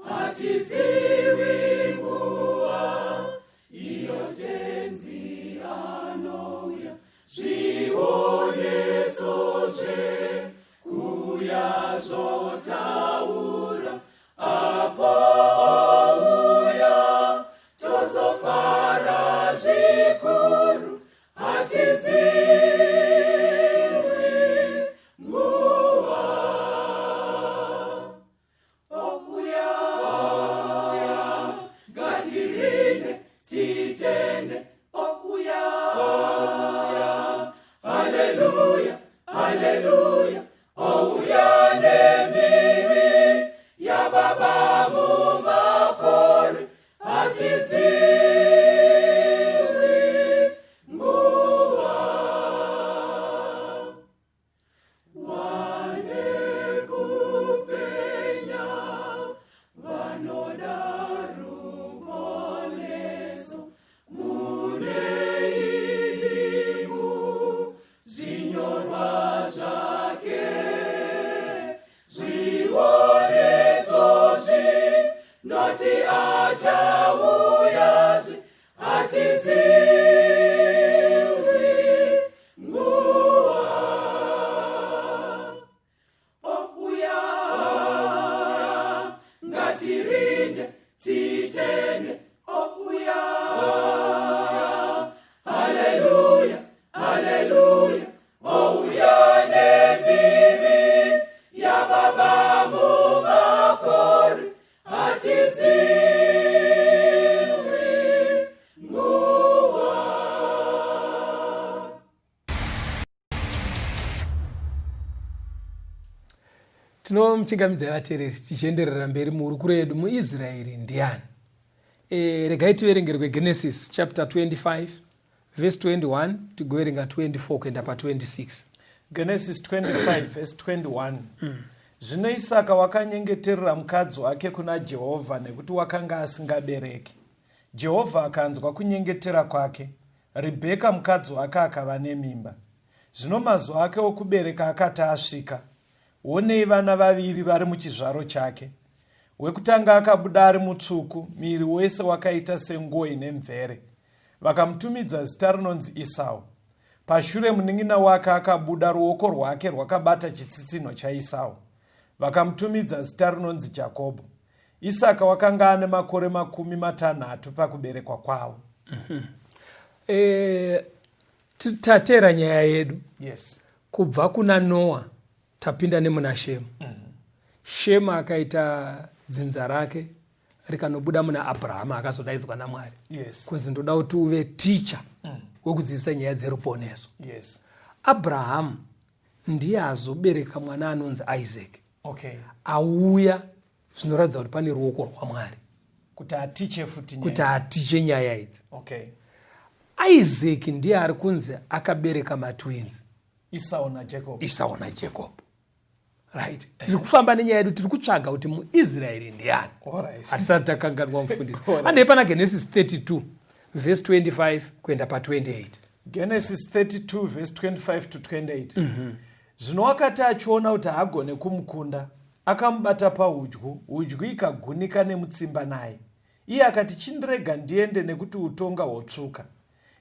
Hatizivi nguva iyo Tenzi anouya, zvioneso zvekuuya zvotaura, apo ouya tozofara zvikuru. Hatizivi nguva ouya, ngatirinde titende ouya, haleluya, haleluya, ouya nemiri yababa mumakore. Hatizivi nguva wane kupenya vanoda ruponeso mune idimu zvinyorwa zvake zvioneso zvinoti achauyazve. Hatizivi nguva ouya, ngatirinde titende ouya, haleluya, haleluya, ouya nembiri yababa mumakore. Hatizivi nguva. Tinomuchingamidzai vateereri tichienderera mberi muhurukuro yedu muIsraeri ndiani. E, regai tiverengerwe Genesis chapter 25 verse 21 tigoverenga 24 kuenda pa26. Genesis 25 verse 21 mm. Zvino Isaka wakanyengeterera mukadzi wake kuna Jehovha nekuti wakanga asingabereki. Jehovha akanzwa kunyengetera kwake, Ribheka mukadzi wake akava nemimba. Zvino mazuva ake okubereka akati asvika, onei vana vaviri vari muchizvaro chake. Wekutanga akabuda ari mutsvuku, muviri wese wakaita senguo ine mvere. Vakamutumidza zita rinonzi Isau. Pashure munin'ina wake akabuda, ruoko rwake rwakabata chitsitsinho chaIsau. Vakamutumidza zita rinonzi Jakobho. Isaka wakanga ane makore 30 pakuberekwa kwavo. Tateera nyaya yedu. Yes. Kubva kuna Noa tapinda nemuna Shemu. Shemu akaita dzinza rake rikanobuda muna Abrahama akazodaidzwa naMwari. Yes. Kunzi ndoda kuti uve ticha wekudzidzisa nyaya dzeruponeso. Yes. Abrahamu ndiye azobereka mwana anonzi Isaac. Okay. Auya zvinoratidza kuti pane ruoko rwaMwari. Kuti atiche futi nyaya. Kuti atiche nyaya idzi. Okay. Isaac ndiye ari kunzi akabereka matwins. Esau naJacob. Esau naJacob. Right. Tiri kufamba nenyaya yedu, tiri kutsvaga kuti muIsraeri ndiani. Hatisati takanganwa mufundisi. Handei pana Genesis 32 verse 25 kuenda pa 28. Genesis 32 verse 25 to 28. Zvino wakati achiona kuti haagone kumukunda, akamubata pahudyu, hudyu ikagunika nemutsimba naye. Iye akati, chindirega ndiende nekuti utonga hwotsvuka.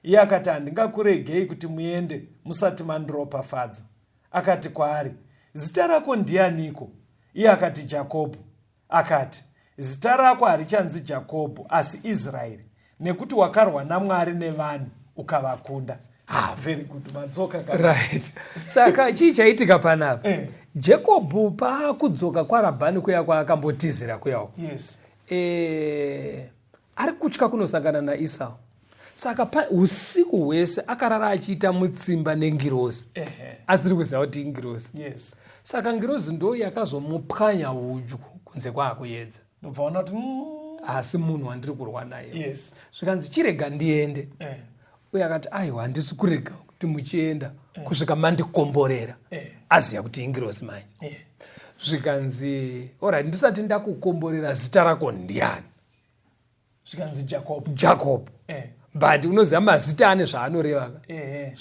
Iye akati, handingakuregei kuti muende musati mandiropafadza. Akati kwaari, zita rako ndianiko? Iye akati, Jakobho. Akati, zita rako harichanzi Jakobho, asi Israeri, nekuti wakarwa naMwari nevanhu ukavakunda. Very good, madzoka ka. Right. Saka chii chaitika panapa? Jakobho paakudzoka kwaRabhani kuya kwaakambotizira kuya uko. Yes. Ari kutya kunosangana naEsau. Saka usiku hwese akarara achiita mutsimba nengirozi. Asiri kuziva kuti ingirozi. Yes. Saka ngirozi ndo yakazomupwanya hudyu kunze kwaakuyedza. Ndobva ona kuti, Asi munhu wandiri kurwa naye. Yes. Zvikanzi chirega ndiende. Uye akati aiwa handisi kurega kuti muchienda kusvika mandikomborera. Aziya kuti ingirozi manje. Zvikanzi alright ndisati ndakukomborera zita rako ndiani? Zvikanzi Jacob. Jacob. But unoziva mazita ane zvaanoreva.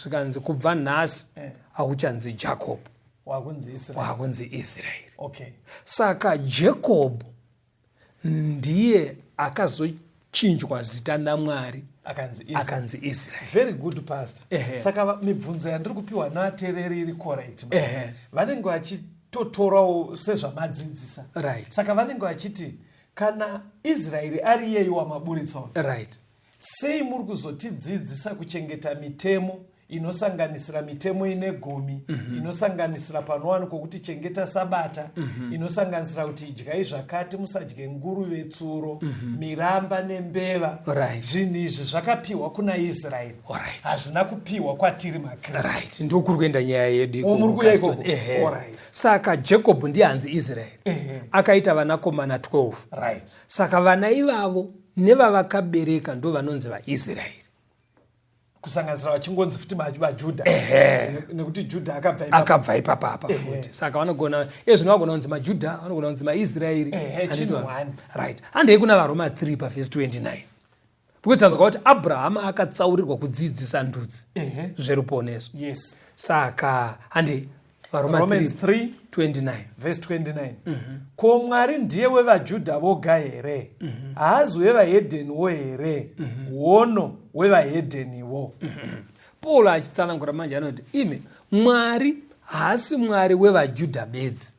Zvikanzi kubva nhasi hauchanzi Jacob. Wakunzi Israel. Wakunzi Israel. Okay. Saka Jacob ndiye akazochinjwa zita naMwari akanzi Israel. Akanzi Israel. Very good pastor. Saka mibvunzo yandiri kupiwa natereri iri correct. Vanenge vachitotorawo sezvamadzidzisa. Right. Saka vanenge vachiti kana Israeri ari iyeyo wamaburitsa. Right. Sei muri kuzotidzidzisa kuchengeta mitemo inosanganisira mitemo ine gumi, inosanganisira panowanikwa kuti chengeta sabata, inosanganisira kuti idyai zvakati, musadye nguruve, tsuro, miramba nembeva. Right. Zvinhu izvi zvakapiwa kuna Israeri. Right. Hazvina kupiwa kwatiri maKristu. Right. Ndokuri kuenda nyaya yedu Oh, muri kuuya ikoko? Gaston. Alright. Saka Jacob ndiye anzi Israeri. Akaita vanakomana 12. Right. Saka vana ivavo nevavakabereka ndo vanonzi vaIsraeri. Kusanganisira vachingonzi futi vaJudha. Nekuti Judha akabva ipapa. Akabva ipapa apa futi. Saka vanogona, iye zvino vagona kunzi maJudha, vanogona kunzi maIsraeri. Handiti Chinhu one. Right. Handei kuna vaRoma 3 pavhesi 29. Because tanzwa kuti Abraham akatsaurirwa kudzidzisa ndudzi zveruponeso. Yes. Saka handei vaRoma Romans 3 3 29. Verse 29. Ko Mwari ndiye wevaJudha voga here? Haazi wevahedheniwo here? Wono wevahedheniwo. Paul achitsanangura manje anoti imi Mwari haasi Mwari wevaJudha bedzi.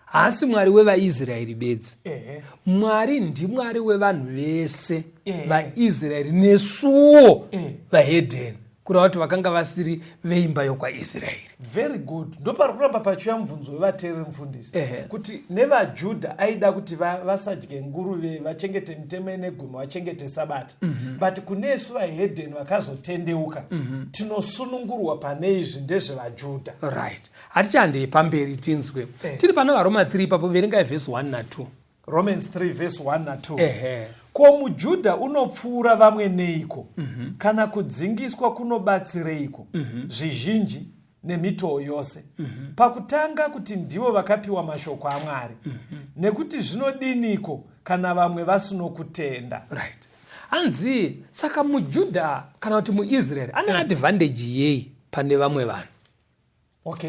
Haasi Mwari wevaIsraeri bedzi. Mwari ndiMwari wevanhu vese vaIsraeri nesuwo vahedheni. Kureva kuti vakanga vasiri veimba yokwaIsraeri. Very good. Ndopari kuramba pachiuya mubvunzo wevateereri mufundisi. Kuti nevaJudha aida kuti vasadye nguruve, vachengete mitemo ine gumi, vachengete sabata. But kunesu vahedheni vakazotendeuka, tinosunungurwa pane izvi ndezvevaJudha. Right. Hatichandei pamberi tinzwe. Tiri pana vaRoma 3 ipapo, verengai verse 1 na 2. Romans 3 verse 1 na 2. Ko muJudha unopfuura vamwe neiko? Kana kudzingiswa kunobatsireiko? Zvizhinji. Nemitoo yose. Pakutanga kuti ndivo vakapiwa mashoko aMwari. Nekuti zvinodiniko kana vamwe vasinokutenda? Right, hanzi saka muJudha kana kuti muIsraeri ane advantage yei pane vamwe vanhu?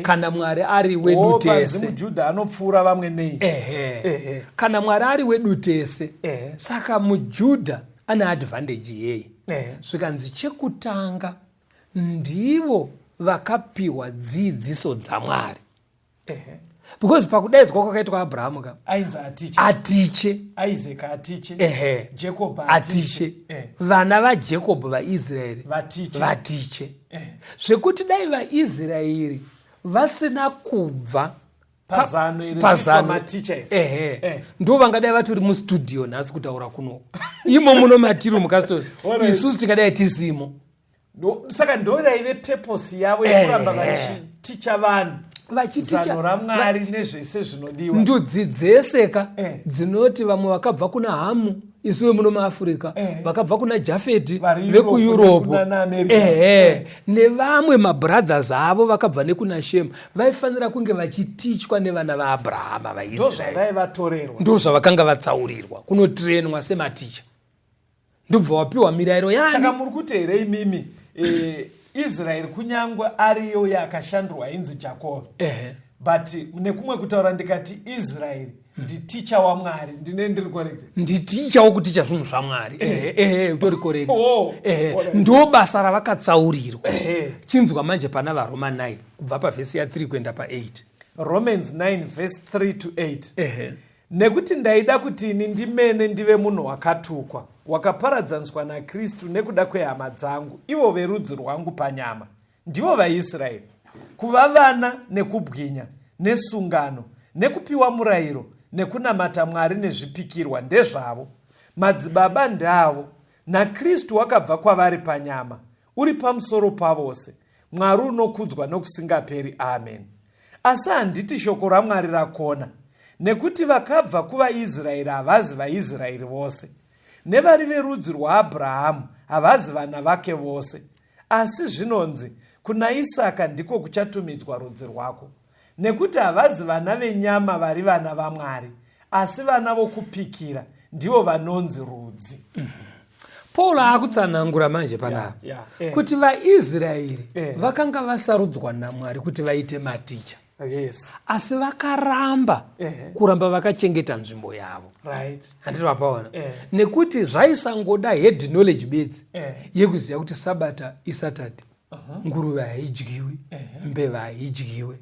Kana Mwari ari wedu panzi tese. MuJudha anopfuura vamwe nei? Ehe. Ehe. Kana Mwari ari wedu tese, saka muJudha ane advantage yei? Zvikanzi chekutanga, ndivo vakapiwa dzidziso dzaMwari. Because pakudaidzwa kwakaitwa Abrahamu ka, Ainzi atiche. Atiche. Isaac atiche. Jacob. Atiche. Vana vaJacob, vaIsraeri. Vatiche. Vatiche. Zvekuti dai vaIsraeri vasina kubva pazano iri pazano maticha iri. Ehe. Ndo vangadai vatori mustudio nhasi kutaura kuno, imo muno matiri mukastori. Isusu tingadai tisimo. Saka ndo raive purpose yavo yekuramba vachiticha vanhu Vachiticha zano raMwari nezvese zvinodiwa. Ndudzi dzese ka dzinoti vamwe vakabva kuna Hamu, isu vemuno muAfrica, vakabva kuna Jafeti, Vari Europe, vekuEurope, kuna America. Ehe, nevamwe mabrothers avo vakabva nekuna Shemu, vaifanira kunge vachitichwa nevana vaAbrahama, Ndo vaIsraeri. Zvavaivatorerwa. Ndo zvavakanga vatsaurirwa kunotirenwa sematicha, ndobva wapiwa mirayiro Saka yani. muri kuti here imimi, Israeri kunyangwe ariyo yakashandurwa inzi Jakobho, but nekumwe kutaura ndikati Israeri nditicha waMwari, ndine ndiri correct? Nditicha wokuticha zvinhu zvaMwari. Ehe, utori correct. Oh, Ehe, alright. ndo basa ravakatsaurirwa. Chinzwa manje pana vaRoma 9, kubva pavhesi ya3 kuenda pa8. Romans 9 verse 3 to 8. Nekuti ndaida kuti ini ndimene ndive munhu wakatukwa, wakaparadzaniswa naKristu nekuda kwehama dzangu, ivo verudzi rwangu panyama, ndivo vaIsraeri, kuva vana nekubwinya nesungano nekupiwa murayiro nekunamata Mwari nezvipikirwa ndezvavo. Madzibaba ndavo, naKristu wakabva kwavari panyama, uri pamusoro pavose, Mwari unokudzwa nokusingaperi. Amen. Asi handiti shoko raMwari rakona, nekuti vakabva kuvaIsraeri havazi vaIsraeri vose, nevari verudzi rwaAbhurahamu havazi vana vake vose. Asi zvinonzi, kuna Isaka ndiko kuchatumidzwa rudzi rwako. Nekuti havazi vana venyama vari vana vaMwari, asi vana vokupikira ndivo vanonzi rudzi. Paul aakutsanangura manje panapa kuti vaIsraeri vakanga vasarudzwa naMwari kuti vaite maticha, asi vakaramba kuramba vakachengeta nzvimbo yavo. Handiti vapaona? Nekuti zvaisangoda head knowledge bedzi yekuziva kuti Sabata iSaturday, nguruve haidyiwi, mbeva haidyiwe.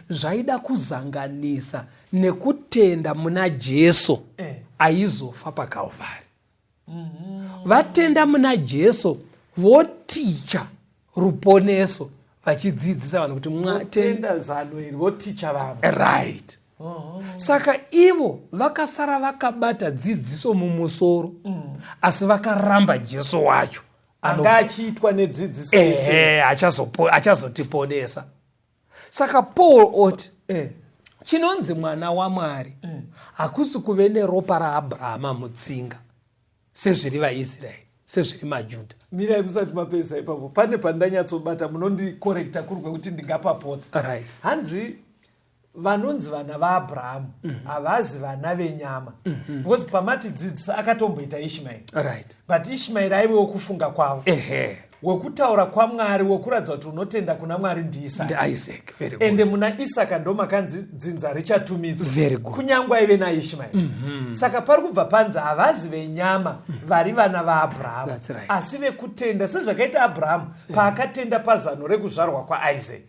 Zvaida kuzanganisa nekutenda muna Jesu aizofa paKalvari. Vatenda muna Jesu, voticha ruponeso, vachidzidzisa vanhu kuti Tenda zano iri, voticha vamwe. Right. Saka ivo vakasara vakabata dzidziso mumusoro, asi vakaramba Jesu wacho anga achiitwa nedzidziso yese. Ehe, achazotiponesa. Saka Paul oti chinonzi mwana waMwari hakusi kuve neropa raAbrahama mutsinga sezviri vaIsraeri, sezviri maJudha. Mirai, musati mapedza ipapo, pane pandanyatsobata, munondikorekta kuri kwekuti ndingapapotsa. Hanzi vanonzi vana vaAbhurahamu havazi vana venyama, because pamatidzidzisa akatomboita Ishmaeri, but Ishmaeri aive wekufunga kwavo. Wekutaura kwaMwari, wekuratidza kuti unotenda kuna Mwari, ndiIsaka. NdiIsaac, very good. Ende muna Isaka ndo makanzi dzinza richatumidzwa, Very good. kunyange aive naIshmaeri. Saka pari kubva panzi havazi venyama vari vana vaAbhurahamu, That's right. asi vekutenda, sezvakaita Abhurahamu paakatenda pazano rekuzvarwa kwaIsaac.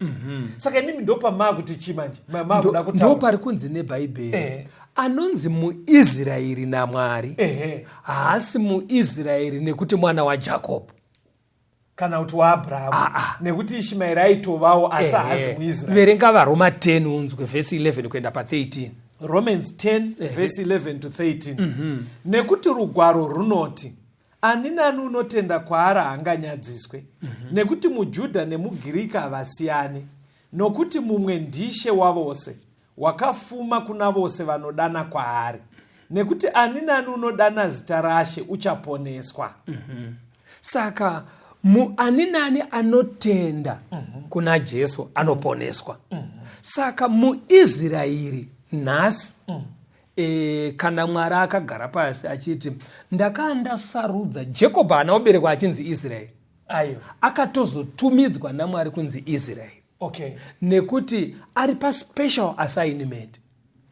Saka imimi ndo pamaa kuti chii manje? Maakuda Ndo kutaura pari kunzi neBhaibheri, anonzi muIsraeri naMwari haasi muIsraeri nekuti mwana waJakobho kana kuti waAbhurahamu, nekuti Ishmaeri aitovawo, asi haasi muIsraeri. Verenga vaRoma 10 unzwe, vhesi 11 kuenda pa13. Romans 10 verse 11 to 13. Nekuti rugwaro runoti, ani nani unotenda kwaari haanganyadziswe. Nekuti muJudha nemuGiriki havasiyani, nokuti mumwe ndishe wavose, wakafuma kuna vose vanodana kwaari. Nekuti ani nani unodana zita raShe uchaponeswa. Saka Ani nani anotenda kuna Jesu anoponeswa. Saka muIsraeri nhasi, kana Mwari akagara pasi achiti ndakaa ndasarudza Jakobho, haana kuberekwa achinzi Israeri. Ayo. Akatozotumidzwa naMwari kunzi Israeri nekuti ari paspecial assignment.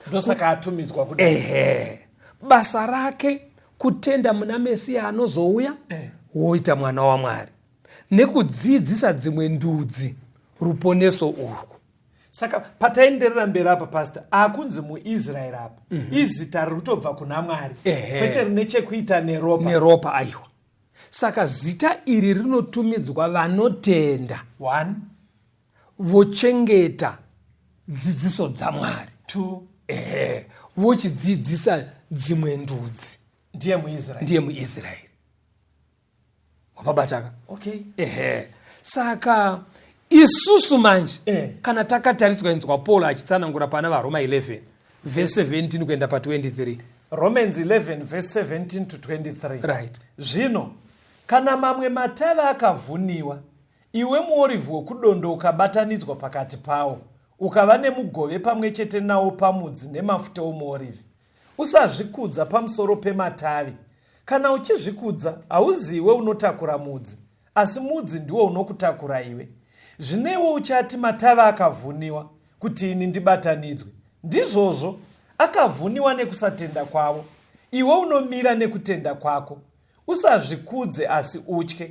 Ndosaka atumidzwa kudai. Ehe, basa rake kutenda muna Mesiya anozouya, woita mwana waMwari nekudzidzisa dzimwe ndudzi ruponeso urwu. Saka pataenderera mberi apa, pastor, akunzi muIsraeri apa izita riri kutobva kuna Mwari, kwete rine chekuita neropa. Neropa, aiwa. Saka zita iri rinotumidzwa vanotenda, One, vochengeta dzidziso dzaMwari, Two, ehe, vochidzidzisa dzimwe ndudzi. Ndiye muIsraeri. Ndiye muIsraeri, wapabataka? Okay. Ehe, saka isusu manje, kana takatariswa, inzwa Paul achitsanangura pana vaRoma 11 vhesi 17 kuenda pa23. Romans 11 verse 17 to 23. Right. Zvino kana mamwe matave akavhuniwa, iwe muorivhi wekudondo ukabatanidzwa pakati pawo, ukava nemugove pamwe chete nawo pamudzi nemafuta omuorivhi, usazvikudza pamusoro pematavi. Kana uchizvikudza, hauziwe unotakura mudzi, asi mudzi ndiwo unokutakura iwe. Zvinewo uchati, matavi akavhuniwa kuti ini ndibatanidzwe. Ndizvozvo, akavhuniwa nekusatenda kwavo, iwe unomira nekutenda kwako. Usazvikudze, asi utye,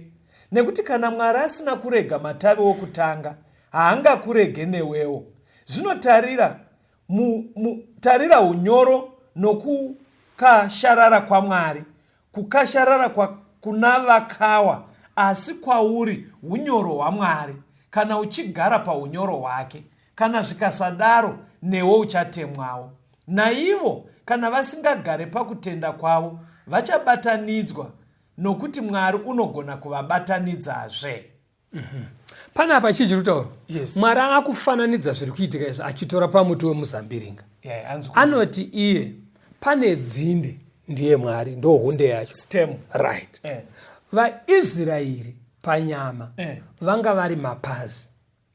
nekuti kana Mwari asina kurega matavi okutanga, haangakurege newewo. Zvino tarira, tarira unyoro nokukasharara kwaMwari, kukasharara kuna vakawa, asi kwauri unyoro hwaMwari, kana uchigara paunyoro hwake. Kana zvikasadaro, newe uchatemwawo. Naivo kana vasingagare pakutenda kwavo, vachabatanidzwa, nokuti Mwari unogona kuvabatanidzazve. Panapa chii chiri kutaurwa? Yes. Mwari akufananidza zviri kuitika izvi achitora pamuti wemuzambiringa. Yeah, hanzi Anoti iye pane dzinde, ndiye Mwari, ndo hunde yacho. Stem. Right. VaIsraeri panyama vanga vari mapazi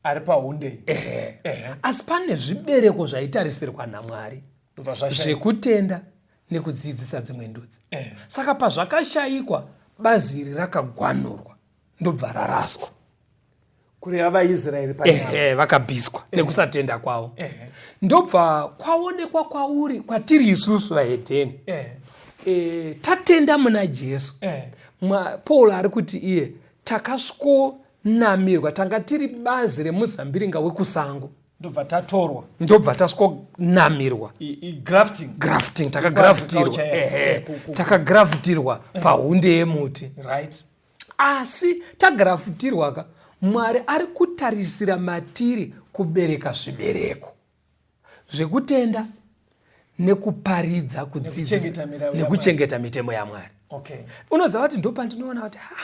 ari pahunde. Ehe. Asi pane zvibereko zvaitarisirwa naMwari Ndobva zvashaya. zvekutenda nekudzidzisa dzimwe ndudzi. Saka pazvakashayikwa, bazi iri rakagwanurwa, ndobva raraswa. Kureva vaIsraeri panyama. Ehe, vakabviswa nekusatenda kwavo, ndobva kwaonekwa kwauri, kwatiri isusu vahedheni, tatenda muna Jesu. Paul ari kuti iye takasvikonamirwa, tanga tiri bazi remuzambiringa wekusango, Ndobva tatorwa. Ndobva tasvikonamirwa. Grafting. Grafting, takagraftirwa. Culture, Ehe, takagraftirwa pahunde yemuti. Asi tagrafutirwa ka, Mwari ari kutarisira matiri kubereka zvibereko zvekutenda nekuparidza, kudzidzisa Nekuchengeta mirau nekuchengeta mitemo yaMwari. Unoziva kuti ndopandinoona kuti ha,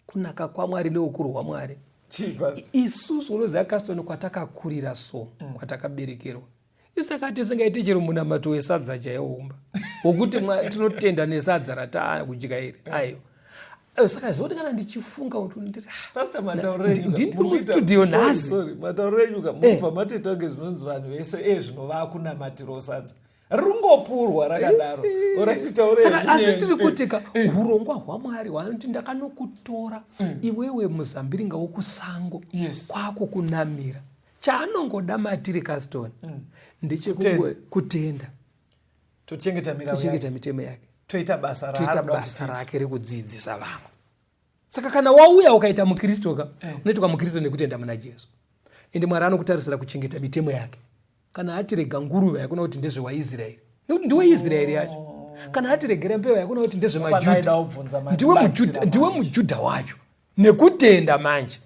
kunaka kwaMwari neukuru hwaMwari. Chii, pastor? Isusu, unoziva Caston, kwatakakurira, so kwatakaberekerwa isu, takati tisingaiti chero munamato wesadza chaiwo umba wokuti tinotenda nesadza rataa kudya iri, aiwa. Saka zvoti kana ndichifunga kuti ndiri Pastor, matauriro enyu ndiri muri kuita- mustudio Sorry, nhasi. sorry, matauriro enyu ka, mubva matoita kunge zvinonzi vanhu vese zvino vakunamatirawo sadza ringopurwa rakadaro. Alright, taurei Saka asi henyu. tiri kuti ka, urongwa hwaMwari hwanoti ndakanokutora iwewe muzambiringa wokusango kwako kunamira, chaanongoda matiri, Caston, ndechekutenda, Tochengeta mirau tochengeta yake. mitemo yake, Toita basa toita raanoda basa kuti tiite. rake rekudzidzisa vamwe. Saka kana wauya ukaita mukristu ka, unoitwa mukristu nekutenda muna Jesu, ende Mwari anokutarisira kuchengeta mitemo yake. Kana atirega nguruve, hakuna kuti ndezvewaIsraeri, nekuti ndiwe Israeri yacho. Kana atiregera mbeva, hakuna kuti ndezvemajudha. Panaida kubvunza mari Ndiwe batsira muJudha, ndiwe manje. muJudha wacho nekutenda manje,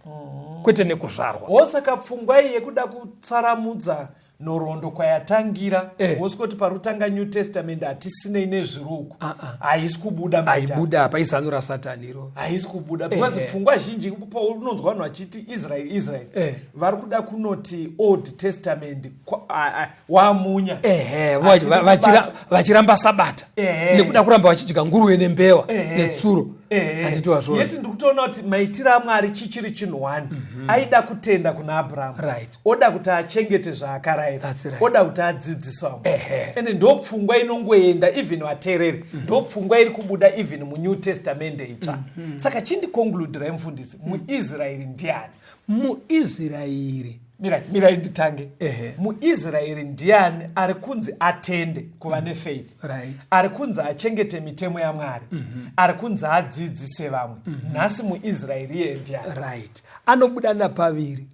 kwete nekuzvarwa. Wosaka pfungwa iyi yekuda kutsaramudza nhoroondo kwayatangira, wosikuti parutanga New Testament hatisinei nezviruku, haisi kubuda manje. Aibuda apa, izano raSatani iro. Haisi kubuda because pfungwa zhinji unonzwa vanhu vachiti Israel, Israel, vari kuda kunoti Old Testament wamunya. Ehe, Hatidi kubata. vachiramba sabata nekuda kuramba vachidya nguruve nembewa netsuro. Handiti wazviona? Yet ndikutoona kuti maitiro aMwari chichiri chinhu one. Aida kutenda kuna Abrahamu, oda kuti achengete zvaakarayira, That's right. oda kuti adzidzise vamwe. Ende ndopfungwa inongoenda even vateereri, ndopfungwa iri kubuda even muNew Testament itsva. Saka chindiconcludirai, mufundisi, muIsraeri ndiani? MuIsraeri Mirai, mirai nditange. MuIsraeri ndiani ari kunzi atende, kuva nefaith, ari kunzi achengete mitemo yaMwari, ari kunzi adzidzise vamwe? Nhasi muIsraeri iye ndiani? Right, anobuda napaviri.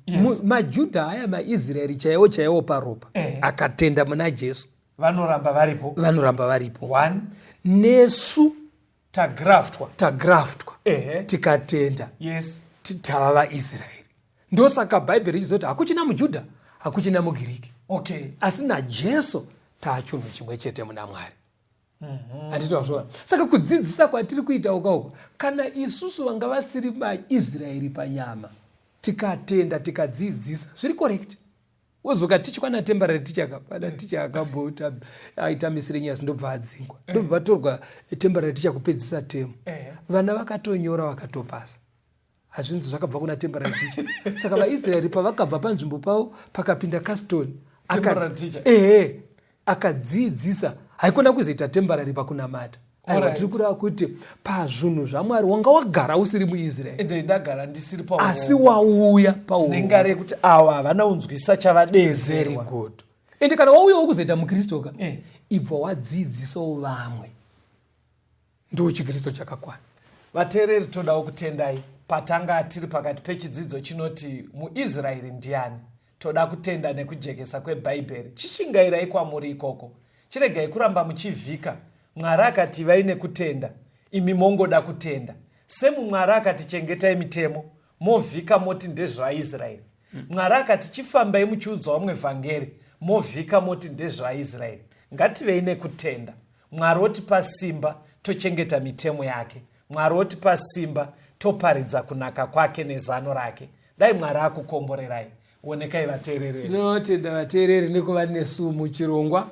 MaJudha aya maIsraeri chaiwo chaiwo paropa, akatenda muna Jesu. Vanoramba varipo. Vanoramba varipo. One. Nesu Tagraftwa. Tagraftwa, tikatenda, tava vaIsraeri. Ndosaka Bhaibheri richizoti hakuchina muJudha, hakuchina muGiriki, asi naJesu taachinhu chimwe chete muna Mwari. Handiti wazviona? Saka kudzidzisa kwatiri kuita uka uko, kana isusu vanga vasiri maIsraeri panyama tikatenda, tikadzidzisa, zviri correct. Wozoka tichwa natemporary teacher, kapana teacher akambota aita miscellaneous, ndobva adzingwa, ndobva vatorwa temporary teacher kupedzisa temu. Vana vakatonyora, vakatopasa. Hazvinzi zvakabva kuna temporary teacher. Saka vaIsraeri pavakabva panzvimbo pavo, pakapinda Caston. Temporary teacher. Ehe, akadzidzisa. Haikona kuzoita temporary pakunamata. Aiwa. Tiri kureva kuti pazvinhu zvaMwari wanga wagara usiri muIsraeri. Ende ndagara ndisiri. Asi wauya. Nengari yekuti ava havana kunzwisa Very chavadeedzerwa. good. Ende kana wauyawo kuzoita mukristu ka, ibva wadzidzisawo vamwe. Ndo chikristu chakakwana. Vateereri, todawo kutendai patanga tiri pakati pechidzidzo chinoti muIsraeri ndiani. Toda kutenda nekujekesa kwebhaibheri. Chishingairai kwamuri ikoko, chiregai kuramba muchivhika. Mwari akati ivai nekutenda, imi mongoda kutenda semu. Mwari akati chengetai mitemo, movhika moti ndezvaIsraeri. Mwari akati chifambai muchiudza vamwe vhangeri, movhika moti ndezvaIsraeri. Ngativei nekutenda. Mwari otipa simba, tochengeta mitemo yake. Mwari otipa simba, toparidza kunaka kwake nezano rake. Dai Mwari akukomborerai. Onekai, vateereri. Tinotenda vateereri nekuva nesu muchirongwa.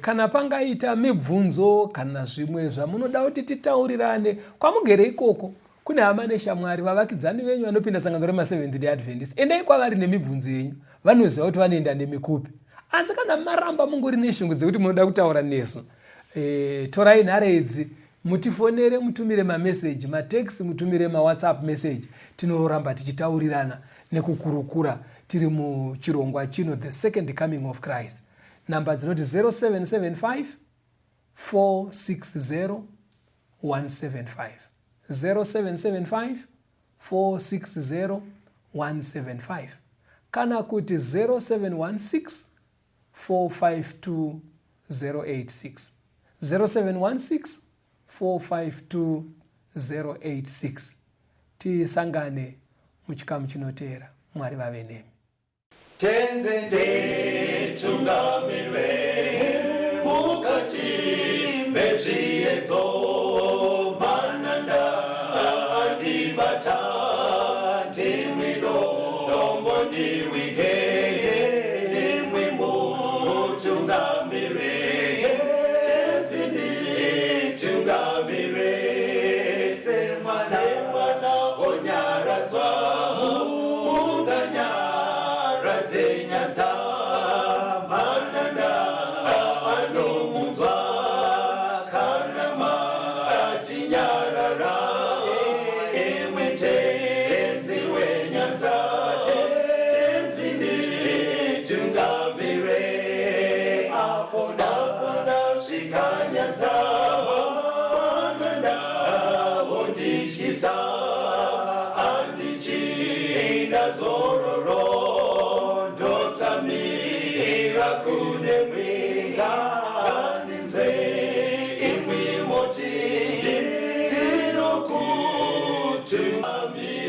Kana pangaita mibvunzo kana zvimwe zvamunoda kuti titaurirane kwamugere ikoko, kune hama neshamwari, vavakidzani venyu vanopinda sangano remaSeventh Day Adventist, endai kwavari nemibvunzo yenyu. Vanoziva kuti vanoenda nemikupi. Asi kana maramba mungori neshungu dzekuti munoda kutaura nesu, torai nhare idzi mutifonere, mutumire mameseji, matext, mutumire maWhatsApp message. Tinoramba tichitaurirana nekukurukura tiri muchirongwa chino, The Second Coming of Christ. Namba dzinoti 0775 460 175, 0775 460 175, kana kuti 0716 452 086, 0716 452 086. Tisangane muchikamu chinoteera. Mwari vave nemi. Tenzi nditungamire mukati mezviedzo, mananda andibata, ndimwi dombo ndiwige, ndimwi mutungamire. Tenzi nditungamire semwana onyaradzwa munganyaradze nyanza, mananda anomunzwa kana matinyarara. Imwi Tenzi wenyanza, Tenzi nditungamire apo ndasvika nyanza, mananda ondityisa, handichina zororo, ndotsamira kune mwinga, ngandinzwe imwi moti ndinokutumira.